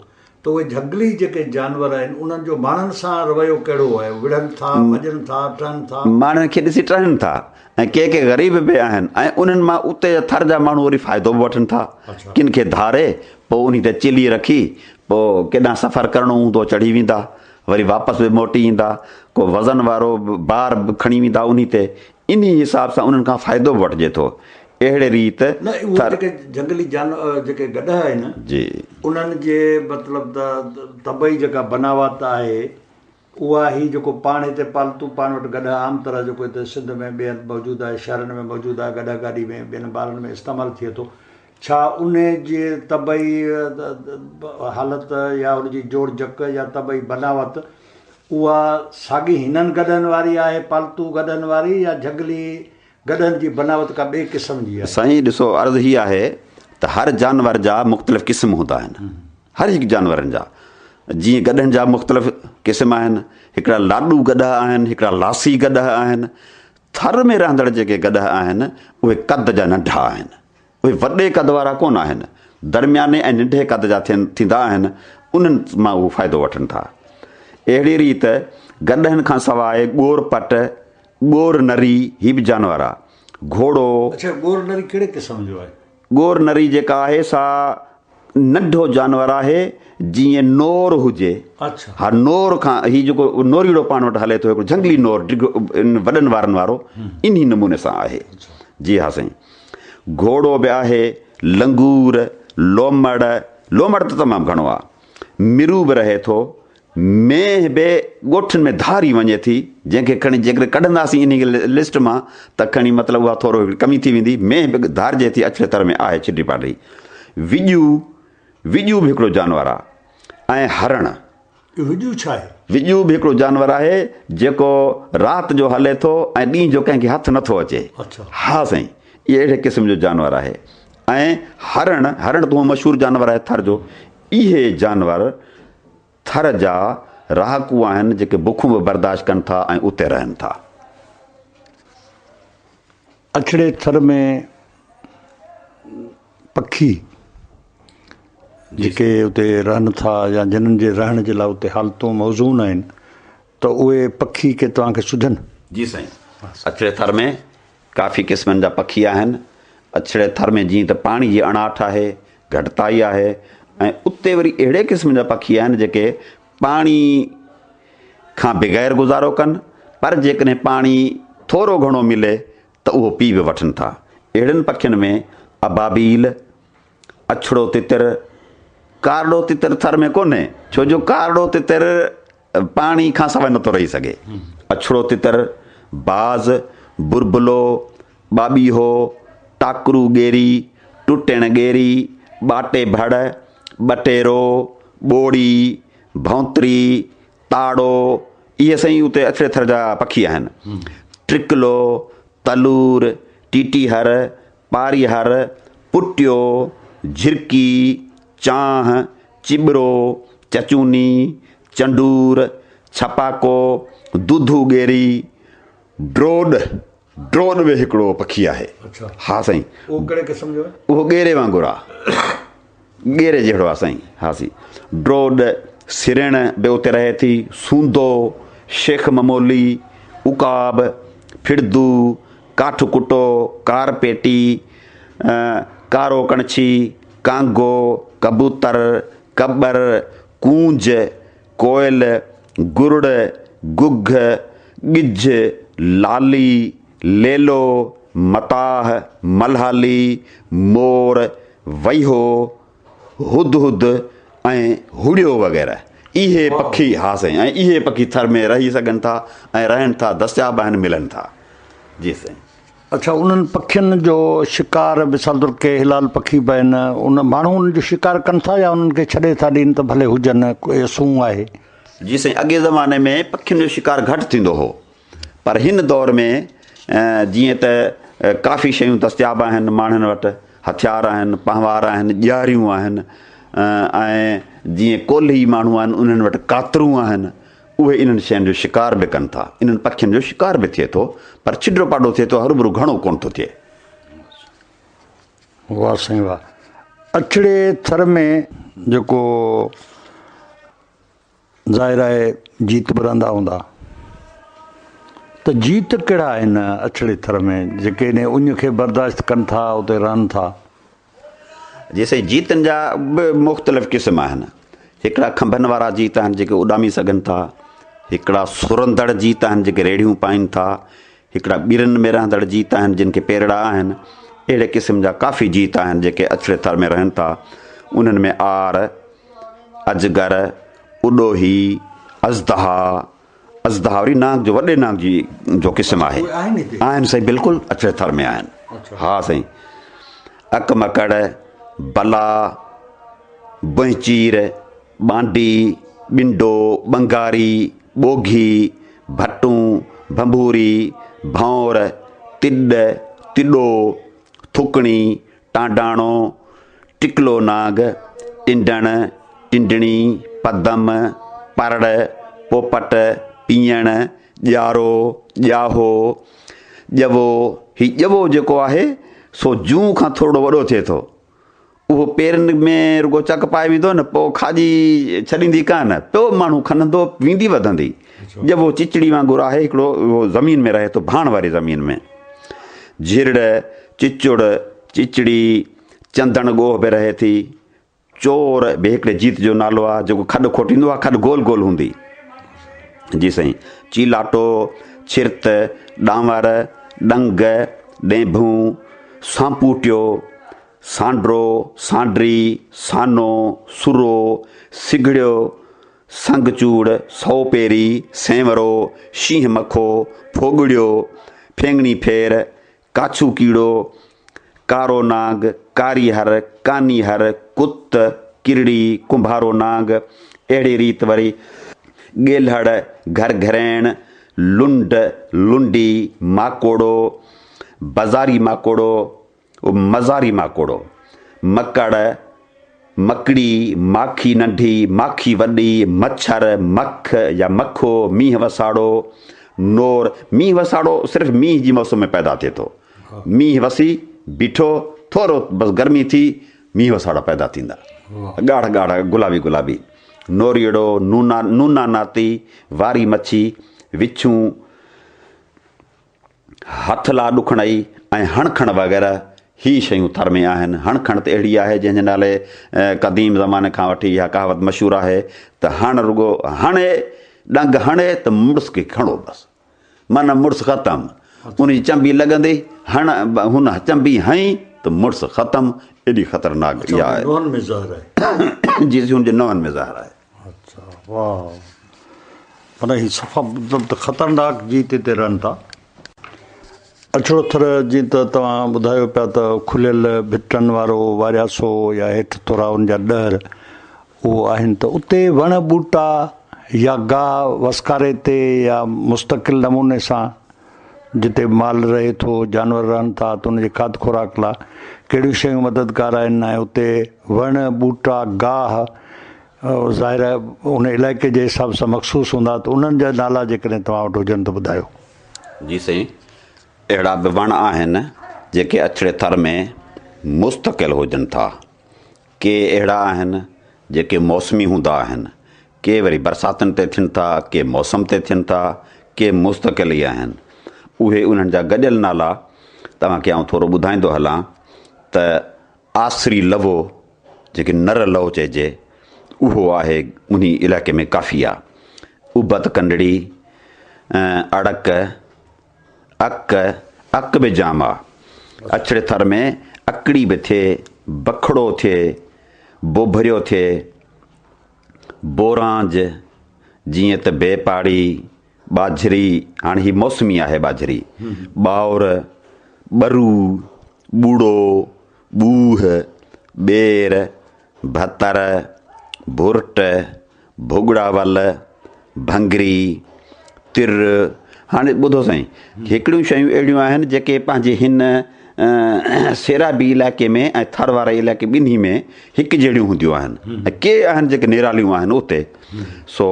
ته اهي جهنگلي جيڪي جانور آهن انهن جو ماڻهن سان رويو ڪهڙو آهي وڙهن ٿا ڀڄن ٿا ٽهن ٿا. ماڻهن کي ڏسي ٽهن ٿا ۽ ڪي ڪي غريب به آهن ۽ انهن مان اتي جا ٿر جا ماڻهو وري فائدو به وٺن ٿا ڪن کي ڌاري پوء انهي تي چلي رکي پوء ڪيڏانهن سفر ڪرڻو هوندو چڙهي ويندا وري واپس به موٽي ايندا، ڪو وزن وارو بار به کڻي ويندا انهي تي، انهي حساب سان انهن کان فائدو به وٺجي ٿو. اهڙي ريت نه اهي جيڪي جهنگلي جانور جيڪي گڏهه آهن جي. انهن جي مطلب ته طبعي جيڪا بناوت آهي اها هي جيڪو پاڻ هتي پالتو پاڻ وٽ گڏهه عام طرح جيڪو هتي سنڌ ۾ ٻئي هنڌ موجود آهي شهرن ۾ موجود آهي گڏهه گاڏي ۾ ٻين ٻارن ۾ استعمال ٿئي ٿو ڇا ان جي طبعي حالت يا ان جي جوڙجڪ يا طبعي بناوت اها ساڳي هنن گڏهن واري آهي پالتو گڏهن واري يا جهنگلي گڏهن جي بناوت ڪا ٻئي قسم جي آهي. سائين ڏسو عرض هي آهي ته هر جانور جا مختلف قسم هوندا آهن هر هڪ جانورن جا جيئن گڏهن جا مختلف قسم آهن هڪڙا لاڏو گڏهه آهن هڪڙا لاسي گڏهه آهن ٿر ۾ رهندڙ جيڪي گڏهه آهن اهي قد جا ننڍا آهن اهي وڏي قد وارا ڪونه آهن، درمياني ۽ ننڍي قد جا ٿين ٿيندا آهن، انهن مان اهو فائدو وٺن ٿا. اهڙي ريت گڏهن کان سواء ڳور پٽ، ڳور نري، هي به جانور آ. گهوڙو. اڇا ڳور نري ڪهڙي قسم جو آهي؟ ڳور نري جيڪا آهي سا ننڍو جانور آهي، جيئن نور هجي. اڇا. ها نور کان هي جيڪو نوريئڙو پاڻ وٽ هلي ٿو هڪڙو جهنگلي نور ڊگهو وڏن وارن وارو انهي نموني سان آهي. جي ها سائين. گهوڙو به آهي، لنگور، لومڙ، لومڙ ته تمام گهڻو آ، مرو به رهي ٿو، مينهن به ڳوٺن ۾ ڌاري وڃي ٿي، جنهن کي کڻي جيڪڏهن ڪڍنداسين انهي لسٽ مان ته کڻي مطلب اها ٿورو ڪمي ٿي ويندي، مينهن به ڌارجي ٿي اڇڙي ٿر ۾ آهي ڇڊي پاڊي. وڄو، وڄو به هڪڙو جانور آ ۽ هرڻ. اهو وڄو ڇا آهي؟ وڄو به هڪڙو جانور آهي جيڪو رات جو هلي ٿو ۽ ڏينهن جو ڪنهن کي هٿ نٿو اچي. ها سائين اهي اهڙي قسم جو جانور آهي ۽ هرڻ، هرڻ ته هونء مشهور جانور آهي ٿر جو. اهي جانور ٿر جا رهاڪو آهن جيڪي بکون به برداشت ڪن ٿا ۽ اتي رهن ٿا. اڇڙي ٿر ۾ پکي جيڪي اتي رهن ٿا يا جنھن جي رهڻ جي لاء اتي حالتون موزون آهن ته اهي پکي ڪي توهان کي سجهن؟ جي سائين اڇڙي ٿر ۾ ڪافي قسمن جا پکي آهن. اڇڙي ٿر ۾ جيئن ته پاڻي جي اڻاٺ آهي، گهٽتائي آهي ۽ اتي وري اهڙي قسم جا پکي آهن جيڪي پاڻي کان بغير گذارو ڪن پر جيڪڏهن پاڻي ٿورو گهڻو ملي ته اهو پي به وٺن ٿا. اهڙن پکين ۾ ابابيل، اڇڙو تتر، ڪارڙو تتر ٿر ۾ ڪونهي، ڇو جو ڪارڙو تتر پاڻي کان سواء نٿو رهي سگهي. اڇڙو تتر، باز، بربلو، ٻاٻيهو، ٽاڪرو ڳيري، ٽٽيڻ ڳيري، ٻاٽي ڀڙ، ٻٽيرو، ٻوڙي، ڀونتري، تاڙو، اهي سائين اتي اڇڙي ٿر جا پکي آهن. ٽرڪلو، تلور، ٽيٽيهر، پاريهر، پٽيو، جهرڪي، چانهه، چٻرو، چچوني، چنڊور، ڇپاڪو، دودو ڳيري، ڊوڏ، ڊوڏ به هڪڙو پکي آهي. ها سائين. اهو ڪهڙي قسم جو آهي؟ اهو ڳيري وانگر آهي. ڳيري جهڙو آهي سائين. ها سائين. ڊوڏ، سرڻ به اتي رهي ٿي. سوندو، شيخ ممولي، عقاب، ڦڙدو، ڪاٺ ڪٽو، ڪار پيٽي، ڪارو ڪڻڇي، ڪانگو، ڪبوتر، ڪٻر، ڪونج، ڪوئل، گرڙ، گگهه، ڳجهه، لالي، ليلو، متاهه، ملهالي، مور، ويهو، هد هد ۽ هڙيو وغيره اهي پکي ها سائين ۽ اهي پکي ٿر ۾ رهي سگهن ٿا ۽ رهن ٿا دستياب آهن ملن ٿا جي سائين. اڇا انهن پکين جو شڪار مثال طور ڪي حلال پکي به آهن ان ماڻهو انهن جو شڪار ڪن ٿا يا انهن کي ڇڏي ٿا ڏين ته ڀلي هجن اهي سون آهي. جي سائين اڳي زماني ۾ پکين جو شڪار گهٽ ٿيندو هو پر هن دور ۾ جيئن ته ڪافي شيون دستياب آهن ماڻهن وٽ هٿيار آهن پنهوار آهن ڄاريون آهن ۽ جيئن ڪولهي ماڻهو آهن انهن وٽ ڪاترون آهن اهي انهن شين جو شڪار به ڪن ٿا. انهن پکين جو شڪار به ٿئي ٿو، پر ڇڊو پاڊو ٿئي ٿو، هروڀرو گهڻو ڪونه ٿو ٿئي. واه سائين واه. اڇڙي ٿر ۾ جيڪو ظاهر آهي جيت به رهندا هوندا ته جيت ڪهڙا آهن اڇڙي ٿر ۾ جيڪي انهي اڃ کي برداشت ڪن ٿا اتي رهن ٿا. جي سائين جيتن جا به مختلف قسم آهن. هڪڙا کنڀن وارا جيت آهن جيڪي اڏامي سگهن ٿا، هڪڙا سرندڙ جيت آهن جيڪي ريڙهيون پائين ٿا، هڪڙا ٻرن ۾ رهندڙ جيت آهن جن کي پيرڙا آهن، اهڙي قسم جا ڪافي جيت آهن جيڪي اڇڙي ٿر ۾ رهن ٿا. انهن ۾ آر، اجگر، اڏوهي، ازدها، ازدها وري نانگ جو وڏي نانگ جي جو قسم آهي. آهن سائين بلڪل اڇڙي ٿر ۾ آهن. ها سائين. اڪ مڪڙ، بلا، بنهچير، ٻانڊي، ٻنڊو، ٻنگاري، ٻوگهي، ڀٽون، ڀنڀوري، ڀنور، تڏ، تڏو، ٿڪڻي، ٽانڊاڻو، ٽڪلو نانگ، ٽنڊڻ، ٽنڊڻي، پدم، پرڙ، پوپٽ، پيئڻ، ڄارو، ڄاهو، ڄوو، هي ڄوو جيڪو آهي سو جون کان ٿورڙو وڏو ٿئي ٿو. اهو پيرن ۾ رڳو چڪ پائي ويندو نه پوء کاڄي ڇڏيندي ڪانه، پيو ماڻهو کنندو ويندي وڌندي. ڄوو چچڙي وانگر آهي هڪڙو اهو زمين ۾ رهي ٿو ڀاڻ واري زمين ۾. جهرڙ، چچڙ، چچڙي، چندڻ ڳوهه به رهي ٿي. چور به هڪڙي جيت جو نالو آهي جيڪو کڏ کوٽيندو آهي کڏ گول گول هوندي. جي سائين. چيلاٽو، ڇرت، ڏانور، ڏنگ، ڏينڀون، سانپوٽيو، سانڊرو، سانڊري، سانو، سرو، سگهڙيو، سنگ چوڙ، سئو پيري، سينورو، شينهن مکو، ڦوڳڙيو، ڦينگڻي ڦير، ڪاڇو ڪيڙو، ڪارو نانگ، ڪاري هر، ڪاني هر، ڪت، ڪرڙي، ڪنڀارو نانگ، اهڙي ريت وري ڳيلهڙ، گهرگهريڻ، لنڊ، لنڊي، ماڪوڙو، بزاري ماڪوڙو، مزاري ماڪوڙو، مڪڙ، مڪڙي، ماکي ننڍي، ماکي وڏي، مڇر، مک يا مکو، مينهن وساڙو، نور، مينهن وساڙو صرف مينهن جي موسم ۾ پيدا ٿئي ٿو. مينهن وسي بيٺو، ٿورو بس گرمي ٿي، مينهن وساڙا پيدا ٿيندا. ڳاڙها ڳاڙها گلابي گلابي. نوريئڙو، نونا نونا ناتي، واري مڇي، وڇون، هٿ لا ڏکڻائي ۽ هڻ کڻ وغيره هي شيون ٿر ۾ آهن. هڻ کڻ ته اهڙي آهي جنهن جي نالي قديم زماني کان وٺي اها ڪهاوت مشهور آهي ته هڻ رڳو هڻي ڏنگ هڻي ته مڙس کي کڻو بس معنيٰ مڙس ختم ان جي چنبي لڳندي هڻ هن چنبي هنئي ته مڙس ختم ايڏي خطرناڪ اها آهي. نوحن ۾ زهر آهي. جي هن جي نوحن ۾ زهر آهي. اڇا واهه معنيٰ هي صفا مطلب ته خطرناڪ جيت هتي رهن ٿا. اڇڙو ٿر جيئن ته توهان ٻڌايو پيا ته کليل ڀٽن وارو وارياسو يا هيٺ ٿورا ان جا ڏهر اهو آهن ته اتي وڻ ٻوٽا يا گاهه وسڪاري تي يا مستقل نموني سان جتي مال رهي ٿو جانور رهن ٿا ته ان جي کاڌ خوراڪ لاء ڪهڙيون شيون مددگار آهن ۽ اتي وڻ ٻوٽا گاهه ظاهر آهي ان علائقي جي حساب سان مخصوص هوندا ته انهن جا نالا جيڪڏهن توهان وٽ هجن ته ٻڌايو. جي سائين اهڙا به وڻ آهن جيڪي اڇڙي ٿر ۾ مستقل هجن ٿا. ڪي اهڙا آهن جيڪي موسمي هوندا آهن. ڪي وري برساتن تي ٿين ٿا، ڪي موسم تي ٿين ٿا، ڪي مستقل ئي آهن. اهي انهن جا گڏيل نالا توهان کي آئون ٿورو ٻڌائيندو هلان ته آسري لوو جيڪي نر لو چئجي اهو آهي انهي علائقي ۾ ڪافي آ. ابت ڪنڊڙي، اڙڪ، اڪ، اڪ به جام آ. اڇڙي ٿر ۾ اڪڙي به ٿئي، بکڙو ٿئي، بوڀريو ٿئي، بورانج، جيئن ته بي پاڙي، ٻاجهري، هاڻي هي موسمي آهي ٻاجهري، ٻائور، ٻرو، ٻوڙو، ٻوهه، ٻير، ڀتر، ڀرٽ، ڀڳڙا ول، ڀنگري، تر، هاڻي ٻڌو سائين هڪڙيون شيون اهڙيون آهن جيڪي پنهنجي هن سيرابي علائقي ۾ ۽ ٿر واري علائقي ٻنهي ۾ هڪ جهڙيون هونديون آهن ۽ ڪي آهن جيڪي نراليون آهن اتي سو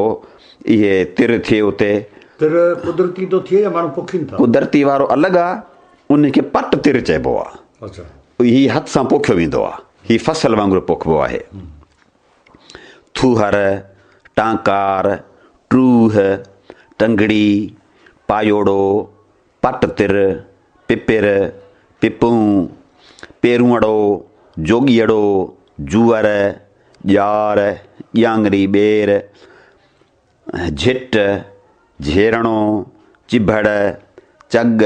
اهي تر ٿئي اتي. تر قدرتي ٿو ٿئي يا ماڻهو پوکين ٿا؟ قدرتي وارو الڳ آ ان کي پٽ تر چئبو آ. هي هٿ سان پوکيو ويندو آ. هي فصل وانگر پوکبو آهي. ٿوهر، ٽانڪار، ٽوهه، ٽنگڙي، پايوڙو، پٽ تر، پپر، پپون، پيرونئڙو، جوڳيئڙو، جوئر، ڄار، ڄاڱري ٻير، جهٽ، جهيرڻو، چڀڙ، چڳ،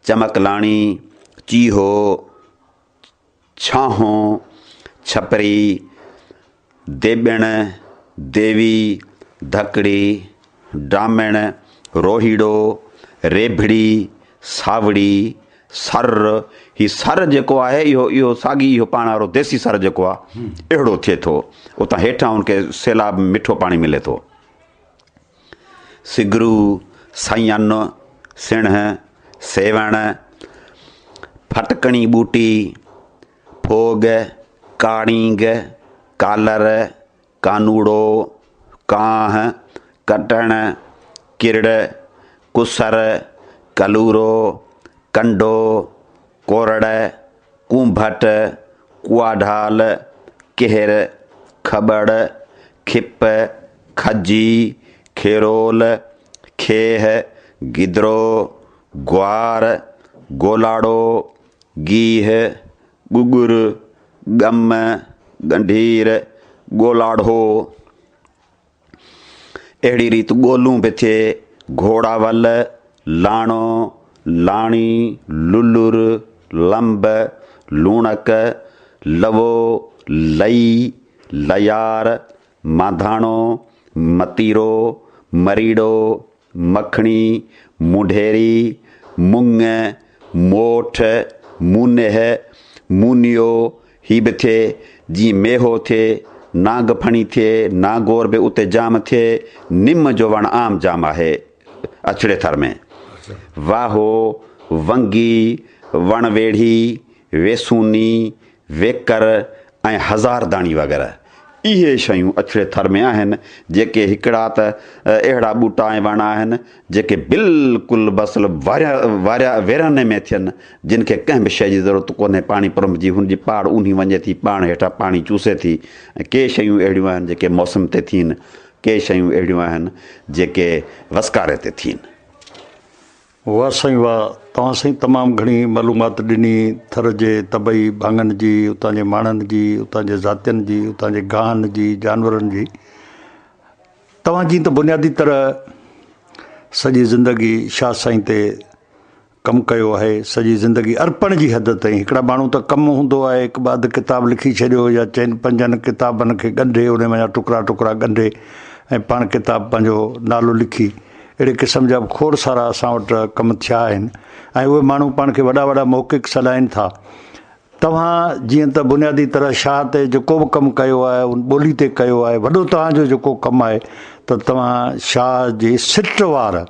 چمڪلاڻي، چيهو، ڇانهو، ڇپري، ديٻڻ، ديوي، ڌڪڙي، ڊامڻ، روهيڙو، ريڀڙي، ساوڙي، سر، هي سر جيڪو آهي اهو اهو ساڳي اهو پاڻ وارو ديسي سر جيڪو آهي اهڙو ٿئي ٿو اتان هيٺان ان کي سيلاب مٺو پاڻي ملي ٿو. سگرو، سئن، سڻهه، سيوهڻ، ڦٽڪڻي ٻوٽي، ڦوڳ، ڪاڙينگ، ڪالر، ڪانوڙو، ڪانهه، ڪٽڻ، ڪرڙ، ڪسر، ڪلورو، ڪنڊو، ڪورڙ، ڪونڀٽ، ڪوئاڍال، ڪهر، کٻڙ، کپ، کجي، کيرول، کيهه، گدرو، گوار، گولاڙو، گيهه، ڳڳر، ڳم، ڳنڍير، ڳولاڙهو. اهڙي ريت ڳولون به ٿئي، گهوڙاول، لاڻو، لاڻي، للر، لنب، لوڻڪ، لوو، لئي، ليار، مانڌاڻو، متيرو، مريڙو، مکڻي، مونڍيري، مڱ، موٺ، مونهه، مونيو، هي به ٿئي، جيئن ميهو ٿئي، نانگ ڦڻي ٿئي، نانگور به اتي جام ٿئي، نم جو وڻ عام جام آهي اڇڙي ٿر ۾. واهو، ونگي، وڻ ويڙهي، ويسوني، ويڪر ۽ هزارداڻي وغيره. اهي شيون اڇڙي ٿر ۾ آهن، جيڪي هڪڙا ته اهڙا ٻوٽا ۽ وڻ آهن، جيڪي بلڪل بصل واريا ويراني ۾ ٿين، جن کي ڪنهن به شيء جي ضرورت ڪونهي، پاڻي پرنڀجي هن جي پاڙ اونهي وڃي ٿي، پاڻ هيٺان پاڻي چوسي ٿي ۽ ڪي شيون اهڙيون آهن جيڪي موسم تي ٿين، ڪي شيون اهڙيون آهن جيڪي وسڪاري تي ٿين. واه سائين واه توهان سائين تمام گهڻي معلومات ڏني ٿر جي طبعي ڀاڱن جي اتان جي ماڻهن جي اتان جي ذاتين جي اتان جي گاهن جي جانورن جي توهان جي ته بنيادي طرح سڄي زندگي شاهه سائين تي ڪم ڪيو آهي سڄي زندگي ارپڻ جي حد تائين هڪڙا ماڻهو ته ڪم هوندو آهي هڪ ٻه اڌ ڪتاب لکي ڇڏيو يا چئن پنجن ڪتابن کي ڳنڍي ان ۾ ٽڪرا ٽڪرا ڳنڍي ۽ پاڻ ڪتاب پنهنجو نالو لکي اهڙي قسم جا به کوڙ سارا اسان وٽ ڪم ٿيا آهن ۽ اهي ماڻهو پاڻ کي وڏا وڏا محقق سڏائين ٿا. توهان جيئن ته بنيادي طرح شاهه تي جيڪو به ڪم ڪيو آهي ان ٻولي تي ڪيو آهي وڏو توهان جو جيڪو ڪم آهي ته توهان شاهه جي سٽ وار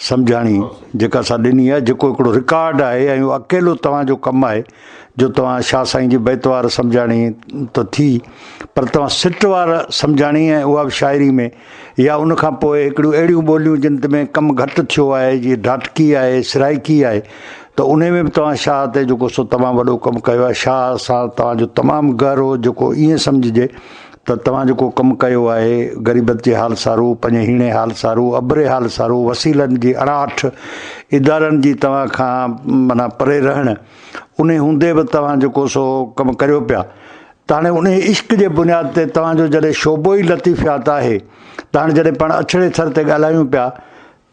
سمجهاڻي جيڪا اسان ڏني آهي جيڪو هڪڙو رڪارڊ آهي ۽ اهو اڪيلو توهان جو ڪم آهي جو توهان شاهه سائين جي بيت وار سمجهاڻي ته ٿي پر توهان سٽ وار سمجهاڻي ۽ اها به شاعري ۾ يا ان کان پوء هڪڙيون اهڙيون ٻوليون جن ۾ ڪم گهٽ ٿيو آهي جيئن ڍاٽڪي آهي سرائڪي آهي ته انهي ۾ به توهان شاهه تي جيڪو سو تمام وڏو ڪم ڪيو آهي شاهه سان توهان جو تمام گهرو جيڪو ائين سمجهجي ته توهان جيڪو ڪم ڪيو آهي غريبت جي حال سارو پنهنجي هيڻي حال سارو ابري حال سارو وسيلن جي اڻاٺ ادارن جي توهان کان معنيٰ پري رهڻ انهي هوندي به توهان جيڪو سو ڪم ڪريو پيا ته هاڻي انهي عشق جي بنياد تي توهان جو جڏهن شعبو ئي لطيفيات آهي ته هاڻي جڏهن پاڻ اڇڙي ٿر تي ڳالهايون پيا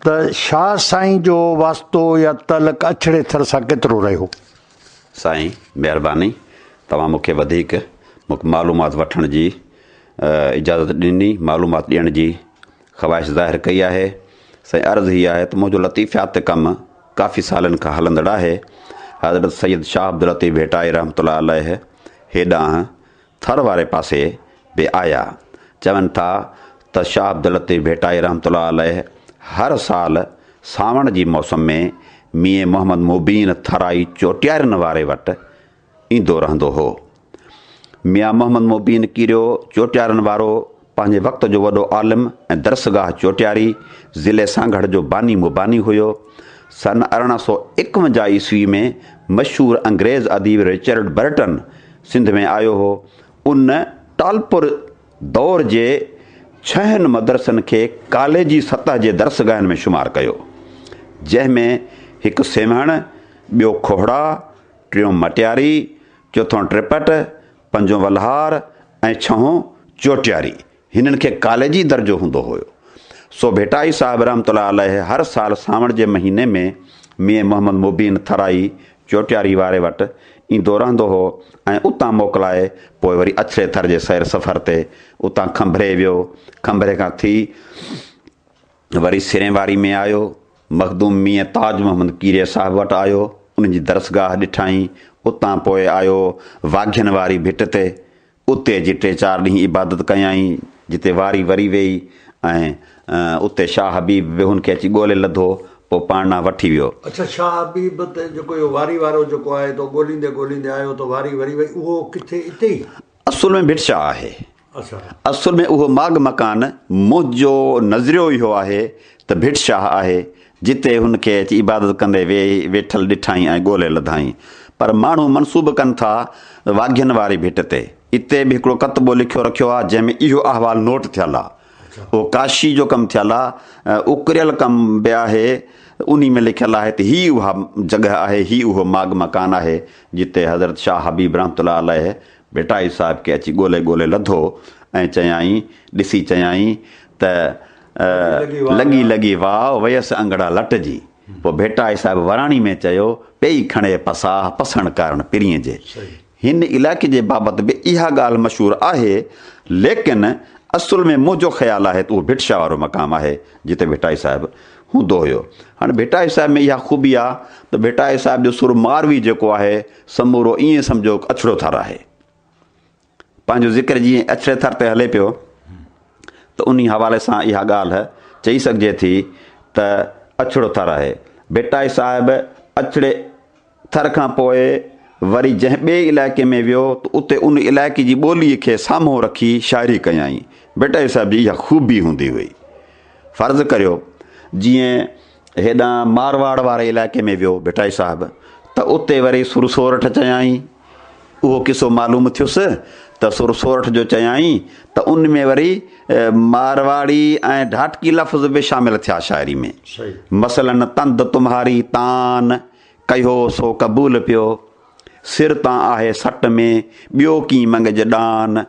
ته شاهه سائين جو واسطو يا تعلق اڇڙي ٿر سان ڪيترو رهيو؟ سائين مهرباني توهان مون کي وڌيڪ معلومات وٺڻ جي اجازت ڏني معلومات ڏيڻ جي خواهش ظاهر ڪئي آهي. سائين عرض هي آهي ته منهنجو لطيفيات تي ڪم ڪافي سالن کان هلندڙ آهي. حضرت سيد شاهه عبداللطيف ڀٽائي رحمة الله عليه هيڏانهن ٿر واري پاسي به آيا. چون ٿا ته شاهه عبداللطيف ڀٽائي رحمة الله عليه هر سال سانوڻ جي موسم ۾ ميين محمد مبين ٿرائي چوٽيارين واري وٽ ايندو رهندو هو. ميان محمد مبين ڪيريو چوٽيارن وارو پنهنجي وقت جو وڏو عالم ۽ درسگاهه چوٽياري، ضلعي سانگهڙ جو باني مباني هيو. سن 1851 عيسوي ۾ مشهور انگريز اديب رچرڊ برٽن سنڌ ۾ آيو هو. ان ٽالپر دور جي ڇهن مدرسن کي ڪاليجي سطح جي درسگاهن ۾ شمار ڪيو، جنهن ۾ هڪ سيوهڻ، ٻيو کوهڙا، ٽيون مٽياري، چوٿون ٽپٽ، پنجون ولهار ۽ ڇهون چوٽياري. هنن کي ڪاليجي درجو هوندو هيو. سو ڀٽائي صاحب رحمة الله عليه هر سال سانوڻ جي مهيني ۾ ميين محمد مبين ٿرائي چوٽياري واري وٽ ايندو رهندو هو ۽ اتان موڪلائي پوء وري اڇڙي ٿر جي سير سفر تي اتان کنڀري ويو. کنڀري کان ٿي وري سرين واري ۾ آيو. مخدوم ميين تاج محمد ڪيريي صاحب وٽ آيو، ان جي درسگاهه ڏٺائين. اتان پوء آيو واگهين واري ڀٽ تي. اتي اچي ٽي چار ڏينهن عبادت ڪيائين، جتي واري وري ويئي ۽ اتي شاهه حبيب به هن کي اچي ڳولي لڌو، پوء پاڻ ڏانهن وٺي ويو. اڇا شاهه حبيب ته جيڪو اهو واري وارو جيڪو آهي ته ڳوليندي ڳوليندي آيو ته واري وري وئي اهو ڪٿي اتي ئي؟ اصل ۾ ڀٽ شاهه آهي. اصل ۾ اهو ماڳ مڪان منهنجو نظريو اهو آهي ته ڀٽ شاهه آهي، جتي هن کي اچي عبادت ڪندي ويهي ويٺل ڏٺائين ۽ ڳولي لڌائين. پر ماڻهو منسوب ڪن ٿا واگهين واري ڀٽ تي. اتي به هڪڙو ڪتبو لکيو رکيو آهي، جنهن ۾ اهو احوال نوٽ ٿيل آهي. اهو ڪاشي جو ڪم ٿيل آهي، اڪريل ڪم به آهي. انهي ۾ لکيل آهي ته هي اها جڳهه آهي، هي اهو ماڳ مڪان آهي، جتي حضرت شاهه حبيب رحمة الله عليه ڀٽائي صاحب کي اچي ڳولي ڳولي لڌو ۽ چيائين، ڏسي چيائين ته لڳي لڳي واء، ويس انگڙا لٽجي. پوء ڀٽائي صاحب وراڻي ۾ چيو، پيئي کڻي پساهه، پسڻ ڪارڻ پرينء جي. هن علائقي جي بابت به اها ڳالهه مشهور آهي، ليڪن اصل ۾ منهنجو خيال آهي ته اهو ڀٽ شاهه وارو مقام آهي، جتي ڀٽائي صاحب هوندو هيو. هاڻي ڀٽائي صاحب ۾ اها خوبي آ ته ڀٽائي صاحب جو سر ماروي جيڪو آهي، سمورو ائين سمجهو اڇڙو ٿر آهي. پنهنجو ذڪر جيئن اڇڙي ٿر تي هلي پيو ته انهي حوالي سان اها ڳالهه چئي سگهجي ٿي ته اڇڙو ٿر آهي. ڀٽائي صاحب اڇڙي ٿر کان پوء وري جنهن ٻئي علائقي ۾ ويو ته اتي ان علائقي جي ٻوليء کي سامهون رکي شاعري ڪيائين. ڀٽائي صاحب جي اها خوبي هوندي هئي. فرض ڪريو جيئن هيڏانهن مارواڙ واري علائقي ۾ ويو ڀٽائي صاحب ته اتي وري سر سورٺ چيائين. اهو قصو معلوم ٿيس ته سر سورٺ جو چيائين ته ان ۾ وري مارواڙي ۽ ڍاٽڪي لفظ به شامل ٿيا شاعري ۾. مثلاً تند تمهاري تان، ڪيهو سو قبول پيو، سر تان آهي سٽ ۾، ٻيو ڪين مڱج ڏان،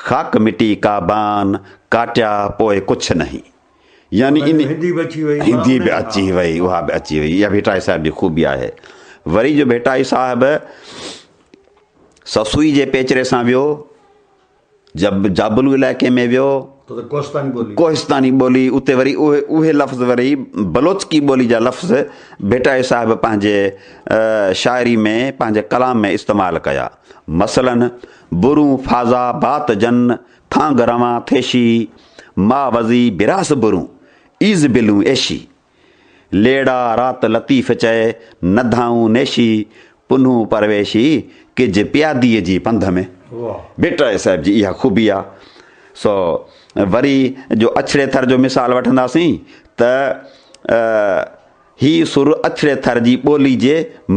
خاڪ مٽي ڪا بان، ڪاٽيا پوء ڪڇ نهين. يعني ان هندي به اچي وئي هندي به اچي وئي اها به اچي وئي اها ڀٽائي صاحب جي خوبي آهي وري جو ڀٽائي صاحب سسئي جي پيچري سان ويو جب جابلو علائقي ۾ ويو ڪوهستاني ٻولي ڪوهستاني ٻولي اتي وري اهي اهي لفظ وري بلوچڪي ٻولي جا لفظ ڀٽائي صاحب پنهنجي شاعري ۾ پنهنجي ڪلام ۾ استعمال ڪيا مثلا برون فازا بات جن ٿانگ روان ٿيشي، ما وزي براس برون، ايز بلون ايشي. ليڙا رات لطيف چئي، نڌائون نيشي، پنهون پرويشي، ڪج پياديء جي پنڌ ۾. ڀٽائي صاحب جي اها خوبي آ. سو وري جو اڇڙي ٿر جو مثال وٺنداسين ته هي سر اڇڙي ٿر جي ٻولي جي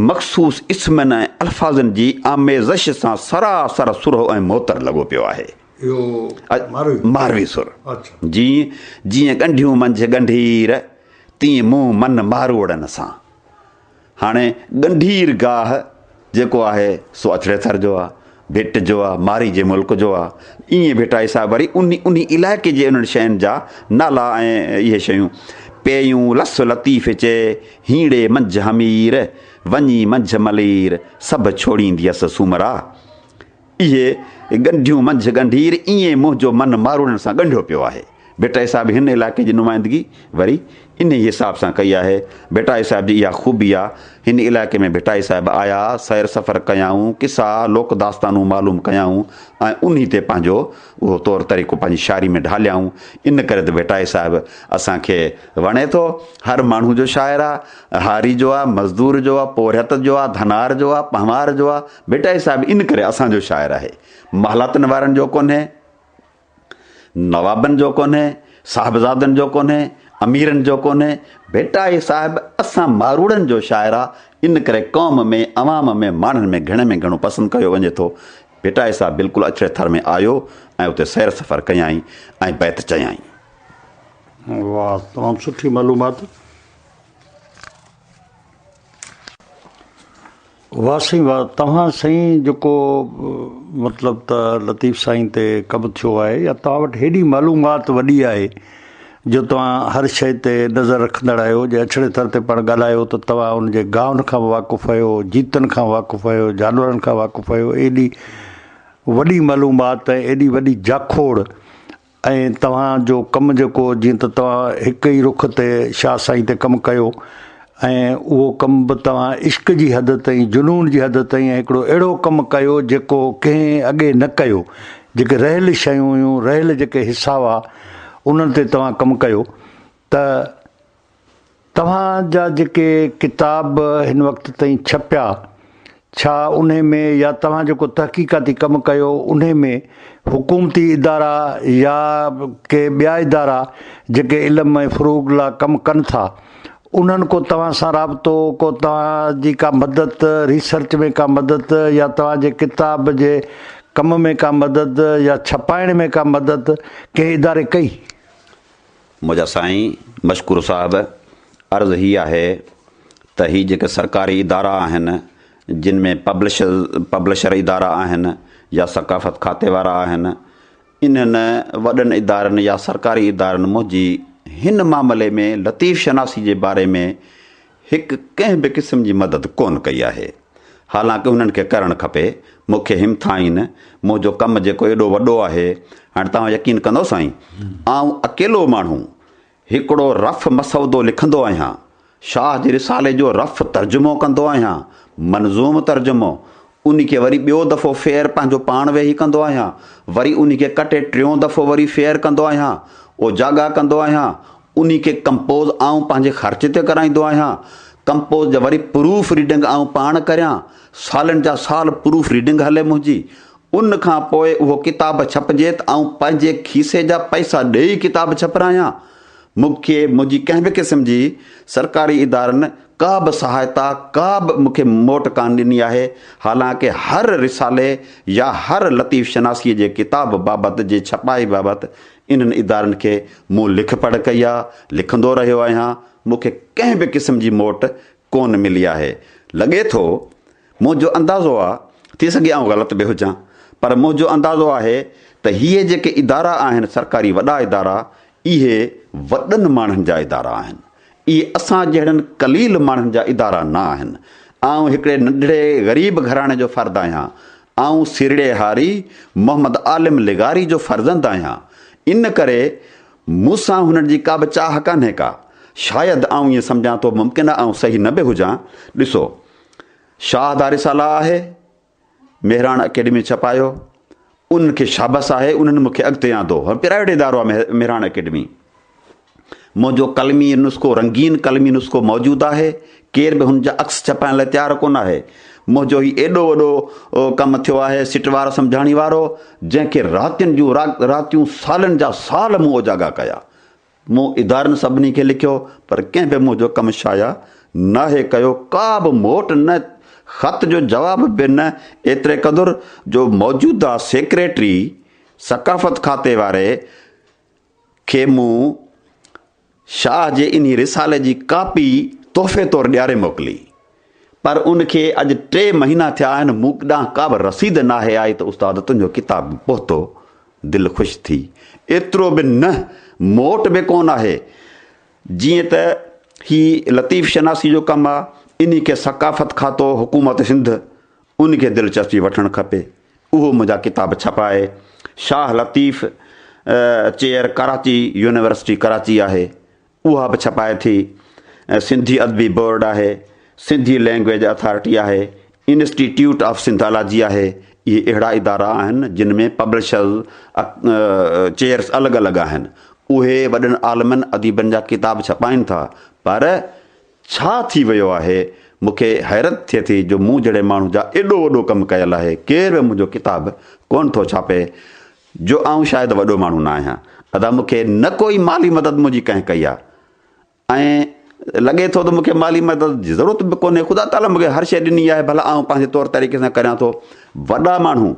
مخصوص اسمن ۽ الفاظن جي آميزش سان سراسر سرهو ۽ معطر لڳو پيو آهي. اهو ماروي؟ ماروي سر. جيئن جيئن ڳنڍيون منجهه ڳنڍير، تيئن مون من ماروئڙن سان. هاڻي ڳنڍير گاهه جيڪو آهي سو اڇڙي ٿر جو آ، ڀٽ جو آ، مارئي جي ملڪ جو آ. ائين ڀٽائي صاحب وري انهي انهي علائقي جي انهن شين جا نالا ۽ اهي شيون پيون لس لطيف چئي، هينڙي منجهه حمير، وڃي منجهه ملير، سڀ ڇوڙينديس سومرا. اهي ڳنڍيون منجهه ڳنڍير، ائين منهنجو من ماروئڙن سان ڳنڍيو پيو آهي. ڀٽائي صاحب هن علائقي جي نمائندگي وري انهي حساب سان ڪئي آهي. ڀٽائي صاحب جي اها خوبي آ. هن علائقي ۾ ڀٽائي صاحب آيا، سير سفر ڪيائون، قصا، لوڪ داستانون معلوم ڪيائون ۽ انهي تي پنهنجو اهو طور طريقو پنهنجي شاعري ۾ ڍاليائون. ان ڪري ته ڀٽائي صاحب اسان کي وڻي ٿو. هر ماڻهو جو شاعر آ. هاري جو آ، مزدور جو آ، پورهيت جو آ، ڌنار جو آ، پنهوار جو آ. ڀٽائي صاحب ان ڪري اسان جو شاعر آهي. محلاتن وارن جو ڪونهي. نوابن جو ڪونهي، صاحبزادن جو ڪونهي، اميرن جو ڪونهي، ڀٽائي صاحب اسان ماروئڙن جو شاعر آ، ان ڪري قوم ۾، عوام ۾، ماڻهن ۾ گهڻي ۾ گهڻو پسند ڪيو وڃي ٿو. ڀٽائي صاحب بلڪل اڇڙي ٿر ۾ آيو ۽ اتي سير سفر ڪيائين ۽ بيت چيائين. واھ تمام سٺي معلومات. واه سائين واه توهان سائين جيڪو مطلب ته لطيف سائين تي ڪم ٿيو آهي يا توهان وٽ هيڏي معلومات وڏي آهي جو توهان هر شيء تي نظر رکندڙ آهيو، جي اڇڙي ٿر تي پاڻ ڳالهايو ته توهان ان جي گاهن کان به واقف آهيو، جيتن کان واقف آهيو، جانورن کان واقف آهيو، ايڏي وڏي معلومات ۽ ايڏي وڏي جاکوڙ ۽ توهان جو ڪم جيڪو جيئن ته توهان هڪ ئي رخ تي شاهه سائين تي ڪم ڪيو ۽ اهو ڪم به توهان عشق جي حد تائين جنون جي حد تائين ۽ هڪڙو اهڙو ڪم ڪيو جيڪو ڪنهن اڳي نه ڪيو جيڪي رهيل شيون هيون رهيل جيڪي حصا هئا انهن تي توهان ڪم ڪيو ته توهان جا جيڪي ڪتاب هن وقت تائين ڇپيا، ڇا انهي ۾ يا توهان جيڪو تحقيقاتي ڪم ڪيو انهي ۾ حڪومتي ادارا يا ڪي ٻيا ادارا جيڪي علم ۽ فروغ لا ڪم ڪن ٿا انهن ڪو توهان سان رابطو، ڪو توهان جي ڪا مدد، ريسرچ ۾ ڪا مدد يا توهان جي ڪتاب جي ڪم ۾ ڪا مدد يا ڇپائڻ ۾ ڪا مدد ڪنهن اداري ڪئي؟ منهنجا سائين مشڪور صاحب عرض هي آهي ته هي جيڪي سرڪاري ادارا آهن جن ۾ پبلشر ادارا آهن يا ثقافت کاتي وارا آهن انهن وڏن ادارن يا سرڪاري ادارن منهنجي هن معاملي ۾ لطيف شناسي جي باري ۾ هڪ ڪنهن به قسم جي مدد ڪونه ڪئي آهي. حالانڪ انهن کي ڪرڻ کپي. مون کي همٿائين. منهنجو ڪم جيڪو ايڏو وڏو آهي. هاڻي توهان يقين ڪندؤ سائين، آئون اڪيلو ماڻهو هڪڙو رف مسودو لکندو آهيان. شاهه جي رسالي جو رف ترجمو ڪندو آهيان، منظوم ترجمو. انهي کي وري ٻيو دفعو فيئر پنهنجو پاڻ ويهي ڪندو آهيان. وري انهي کي ڪٽي ٽيون دفعو وري فيئر ڪندو آهيان. اوجاڳا ڪندو آهيان. انهي کي ڪمپوز آئون پنهنجي خرچ تي ڪرائيندو آهيان. ڪمپوز جا وري پروف ريڊنگ آئون پاڻ ڪريان. سالن جا سال پروف ريڊنگ هلي منهنجي. ان کان پوء اهو ڪتاب ڇپجي ته آئون پنهنجي کيسي جا پئسا ڏيئي ڪتاب ڇپرايان. مون کي منهنجي ڪنهن به قسم جي سرڪاري ادارن ڪا به سهائتا، ڪا به مون کي موٽ ڪانه ڏني آهي. حالانڪه هر رسالي يا هر لطيف شناسيء جي ڪتاب بابت جي ڇپائي بابت انهن ادارن کي مون لک پڙهه ڪئي آ، لکندو رهيو آهيان، مون کي ڪنهن به قسم جي موٽ ڪونه ملي آهي. لڳي ٿو، منهنجو اندازو آ، ٿي سگهي آئون غلط به هجان، پر منهنجو اندازو آهي ته هيء جيڪي ادارا آهن سرڪاري وڏا ادارا، اهي وڏن ماڻهن جا ادارا آهن. اهي اسان جهڙن قليل ماڻهن جا ادارا نه آهن. آئون هڪڙي ننڍڙي غريب گهراڻي جو فرد آهيان. آئون سرڙي هاري محمد عالم لغاري جو فرزند آهيان. ان ڪري مون سان هنن جي ڪابه چاهه ڪانهي ڪا. شايد آئون ائين سمجهان ٿو، ممڪن آهي آئون صحيح نه به هجان. ڏسو، شاهه دا رسالا آهي، مهراڻ اڪيڊمي ڇپايو، انهن کي شابس آهي، انهن مون کي اڳتي آندو. هاڻ پرائيويٽ ادارو آهي مهراڻ اڪيڊمي. منهنجو قلمي نسخو، رنگين قلمي نسخو موجود آهي، ڪير به هن جا عڪس ڇپائڻ لاء تيار ڪونه آهي. منهنجو هي ايڏو وڏو ڪم ٿيو آهي سٽوار سمجهاڻي وارو، جنهن کي راتين جون راتيون سالن جا سال مون اوجاڳا ڪيا. مون ادارن سڀني کي لکيو، پر ڪنهن به منهنجو ڪم شايع ناهي ڪيو، ڪا به موٽ نه، خط جو جواب به نه، ايتري قدر جو موجوده سيڪريٽري ثقافت کاتي واري کي مون شاهه جي انهي رسالي جي ڪاپي تحفي طور ڏياري موڪلي، پر ان کي اڄ ٽي مهينا ٿيا آهن، مون ڏانهن ڪا به رسيد ناهي آئي ته استاد تنهنجو ڪتاب پهتو. دل خوش ٿي. ايترو به نه، موٽ به ڪونه آهي. جيئن ته هي لطيف شناسي جو ڪم آ، انهي کي ثقافت کاتو حڪومت سنڌ ان کي دلچسپي وٺڻ کپي. اهو منهنجا ڪتاب ڇپائي. شاهه لطيف چيئر ڪراچي يونيورسٽي ڪراچي آهي، اها به ڇپائي ٿي. سنڌي ادبي بورڊ آهي، سنڌي لئنگئيج اٿارٽي آهي، انسٽيٽيوٽ آف سنڌالاجي آهي. اهي اهڙا ادارا آهن جن ۾ پبلشرز چيئرس الڳ الڳ آهن. اهي وڏن عالمن اديبن جا ڪتاب ڇپائين ٿا، پر ڇا ٿي ويو آهي؟ مون کي حيرت ٿئي ٿي جو مون جهڙي ماڻهو جا ايڏو وڏو ڪم ڪيل آهي، ڪير به منهنجو ڪتاب ڪونه ٿو ڇاپي، جو آئون شايد وڏو ماڻهو نه آهيان. ادا مون کي نه ڪوئي مالي مدد منهنجي ڪنهن ڪئي آهي ۽ لڳي ٿو ته مون کي مالي مدد جي ضرورت به ڪونهي. خدا تعاليٰ مون کي هر شيء ڏني آهي، ڀلا آئون پنهنجي طور طريقي سان ڪريان ٿو. وڏا ماڻهو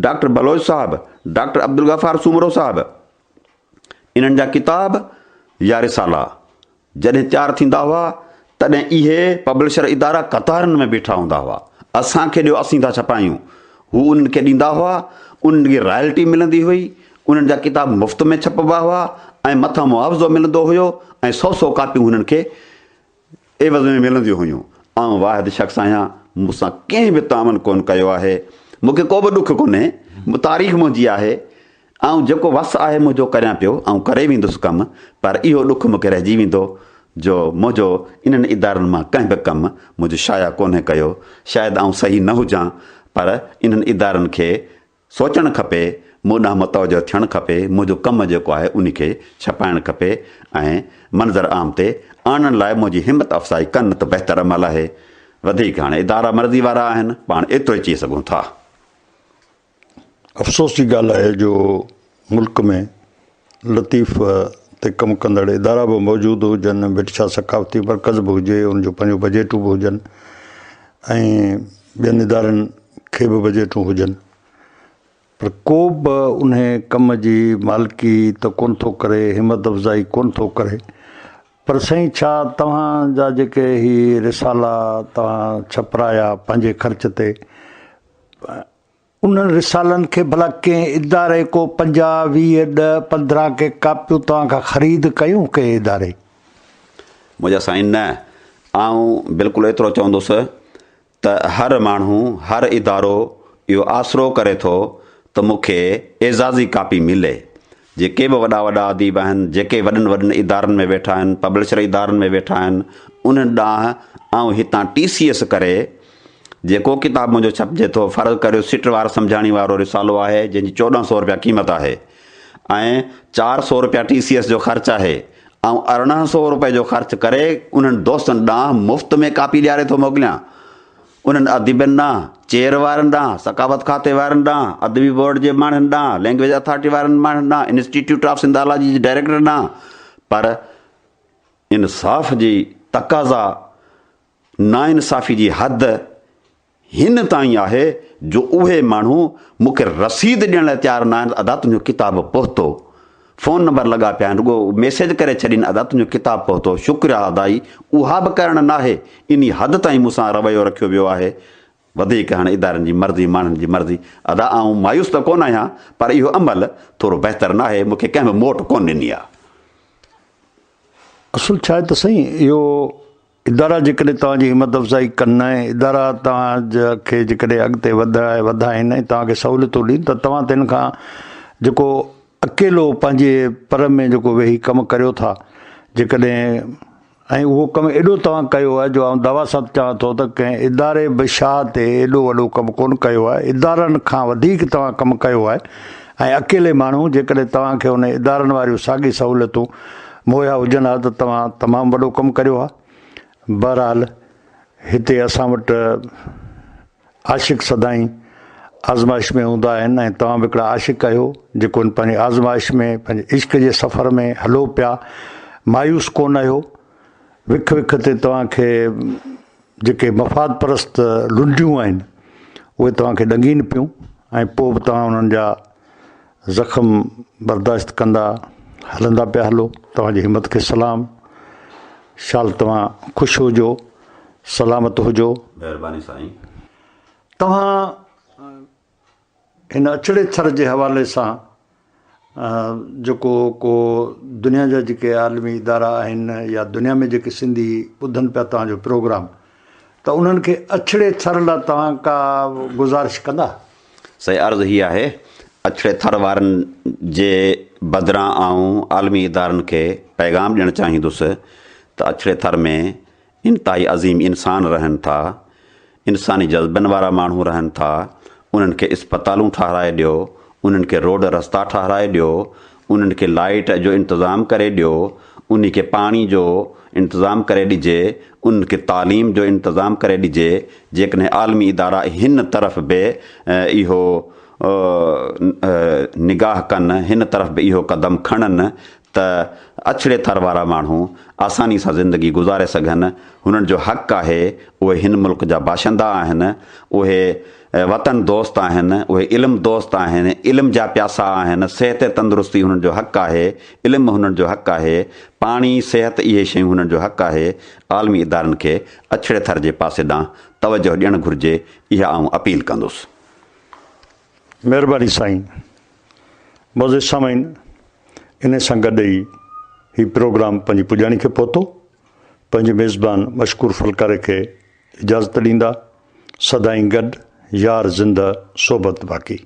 ڊاڪٽر بلوچ صاحب، ڊاڪٽر عبدالغفار سومرو صاحب، انهن جا ڪتاب يا رسالا جڏهن تيار ٿيندا هئا، تڏهن اهي پبلشر ادارا قطارن ۾ بيٺا هوندا هئا. اسان کي ڏيو، اسين ٿا ڇپايون. هو انهن کي ڏيندا هئا، انهن کي رائلٽي ملندي هئي، انهن جا ڪتاب مفت ۾ ڇپبا هئا ۽ مٿان معاوضو ملندو هيو ۽ سو سو ڪاپيون هنن کي عيوض ۾ ملنديون هيون. آئون واحد شخص آهيان، مون سان ڪنهن به تعاون ڪونه ڪيو آهي. مون کي ڪو به ڏک ڪونهي، تاريخ منهنجي آهي، آئون جيڪو وس آهي منهنجو ڪريان پيو، آئون ڪري ويندس ڪم، پر اهو ڏک مون کي رهجي ويندو جو منهنجو انهن ادارن مان ڪنهن به ڪم منهنجو شايع ڪونهي ڪيو. شايد آئون صحيح نه هجان، پر انهن ادارن کي سوچڻ کپي، مون ڏانهن متوجه ٿيڻ کپي، منهنجو ڪم جيڪو آهي انهي کي ڇپائڻ کپي ۽ منظر عام تي آڻڻ لاء منهنجي همت افزائي ڪن ته بهتر عمل آهي. وڌيڪ هاڻي ادارا مرضي وارا آهن، پاڻ ايترو ئي چئي سگهون ٿا. افسوس جي ڳالهه آهي جو ملڪ ۾ لطيف تي ڪم ڪندڙ ادارا به موجود هجن، ڀٽ شاهه ثقافتي مرڪز به هجي، ان جو پنهنجو بجيٽون به هجن ۽ ٻين ادارن کي به بجيٽون هجن پر ڪو به انهي ڪم جي مالڪي ته ڪونه ٿو ڪري، همت افزائي ڪونه ٿو ڪري پر سائين ڇا توهان جا جيڪي هي رسالا توهان ڇپرايا پنهنجي خرچ تي انهن رسالن کي ڀلا ڪنهن اداري ڪو پنجاهه، ويهه، ڏهه، 15 ڪي ڪاپيون توهان کان خريد ڪيون ڪنهن اداري؟ منهنجا سائين نه، آئون بلڪل ايترو چوندس ته هر ماڻهو، هر ادارو اهو آسرو ڪري ٿو ته مون کي اعزازي ڪاپي ملي. جيڪي به وڏا وڏا اديب آهن، جيڪي وڏن وڏن ادارن ۾ ويٺا آهن، پبلشر ادارن ۾ ويٺا آهن، انهن ڏانهن آئون هتان ٽي سي ايس ڪري جيڪو ڪتاب منهنجو ڇپجي ٿو، فرض ڪريو سٽ وار سمجهاڻي وارو رسالو آهي، جنهن جي 14 سو رپيا قيمت آهي ۽ 4 سو رپيا ٽي سي ايس جو خرچ آهي، آئون 18 سو رپئي جو خرچ ڪري انهن دوستن ڏانهن مفت ۾ ڪاپي ڏياري ٿو موڪليان. انهن اديبن ڏانهن، چيئر وارن ڏانهن، ثقافت کاتي وارن ڏانهن، ادبي بورڊ جي ماڻهن ڏانهن، لينگويج اٿارٽي وارن ماڻهن ڏانهن، انسٽيٽيوٽ آف سنڌالاجي جي ڊائريڪٽر ڏانهن، پر انصاف جي تقاضا ناانصافي جي حد هن تائين آهي جو اهي ماڻهو مون کي رسيد ڏيڻ لاء تيار نه آهن ته ادا تنهنجو ڪتاب پهتو. فون نمبر لڳا پيا آهن رڳو ميسيج ڪري ڇڏين ادا تنهنجو ڪتاب پهتو شڪريا ادائي اها به ڪرڻ ناهي انهي حد تائين مون سان رويو رکيو ويو آهي وڌيڪ هاڻي ادارن جي مرضي ماڻهن جي مرضي ادا آئون مايوس ته ڪونه آهيان پر اهو عمل ٿورو بهتر ناهي مون کي ڪنهن به موٽ ڪونه ڏني آهي. اصل ڇا آهي ته سائين اهو ادارا جيڪڏهن توهان جي همت افزائي ڪن ۽ ادارا توهان کي جيڪڏهن اڳتي وڌائي وڌائين ۽ توهان کي سهولتون ڏين ته توهان تن کان جيڪو اڪيلو پنهنجي پر ۾ جيڪو ويهي ڪم ڪريو ٿا جيڪڏهن ۽ اهو ڪم ايڏو توهان ڪيو آهي جو آئون دعويٰ سان چوان ٿو ته ڪنهن اداري به شاهه تي ايڏو وڏو ڪم ڪونه ڪيو آهي ادارن کان وڌيڪ توهان ڪم ڪيو آهي ۽ اڪيلي ماڻهو جيڪڏهن توهان کي ان ادارن واريون ساڳي سهولتون مهيا هجن ها ته توهان تمام وڏو ڪم ڪريو ها. بهرحال هتي اسان وٽ عاشق سدائين آزمائش ۾ هوندا آهن ۽ توهان به هڪڙا عاشق آهيو جيڪو پنهنجي آزمائش ۾ پنهنجي عشق جي سفر ۾ هلو پيا مايوس ڪونه آهيو وک وک تي توهان کي جيڪي مفاد پرست لنڊيون آهن اهي توهان کي ڏنگين پيون ۽ پوء به توهان انهن جا زخم برداشت ڪندا هلندا پيا هلو توهان جي همت کي سلام شال توهان خوش هجو سلامت هجو. مهرباني سائين. توهان هن اڇڙي ٿر جي حوالي سان جيڪو ڪو دنيا جا جيڪي عالمي ادارا آهن يا دنيا ۾ جيڪي سنڌي ٻڌن پيا توهان جو پروگرام ته انهن کي اڇڙي ٿر لاء توهان ڪا گذارش ڪندا؟ سائين عرض هي آهي اڇڙي ٿر وارن جي بدران آئون عالمي ادارن کي پيغام ڏيڻ چاهيندس ته اڇڙي ٿر ۾ انتهائي عظيم انسان رهن ٿا، انساني جذبن وارا ماڻهو رهن ٿا، انهن کي اسپتالون ٺاهرائي ڏيو، انهن کي روڊ رستا ٺاهرائي ڏيو، انهن کي لائيٽ جو انتظام ڪري ڏيو، انهي کي پاڻي جو انتظام ڪري ڏجي، انهن کي تعليم جو انتظام ڪري ڏجي، جيڪڏهن عالمي ادارا هن طرف به اهو نگاهه ڪن، هن طرف به اهو قدم کڻن ته اڇڙي ٿر وارا ماڻهو آساني سان زندگي گذاري سگهن، هنن جو حق آهي، اهي هن ملڪ جا باشندا آهن، اهي وطن دوست آهن، اهي علم دوست آهن، علم جا پياسا آهن، صحت تندرستي هنن جو حق آهي، علم هنن جو حق آهي، پاڻي، صحت اهي شيون هنن جو حق آهي، عالمي ادارن کي اڇڙي ٿر جي پاسي ڏانهن توجهه ڏيڻ گهرجي، اها آئون اپيل ڪندس. مهرباني سائين. معزز سامعين انهي سان گڏ ئي هي پروگرام پنهنجي پڄاڻي کي پهتو. پنهنجي ميزبان مشڪور ڦلڪاري کي اجازت ڏيندا. سدائين گڏ يار زنده صحبت باقي.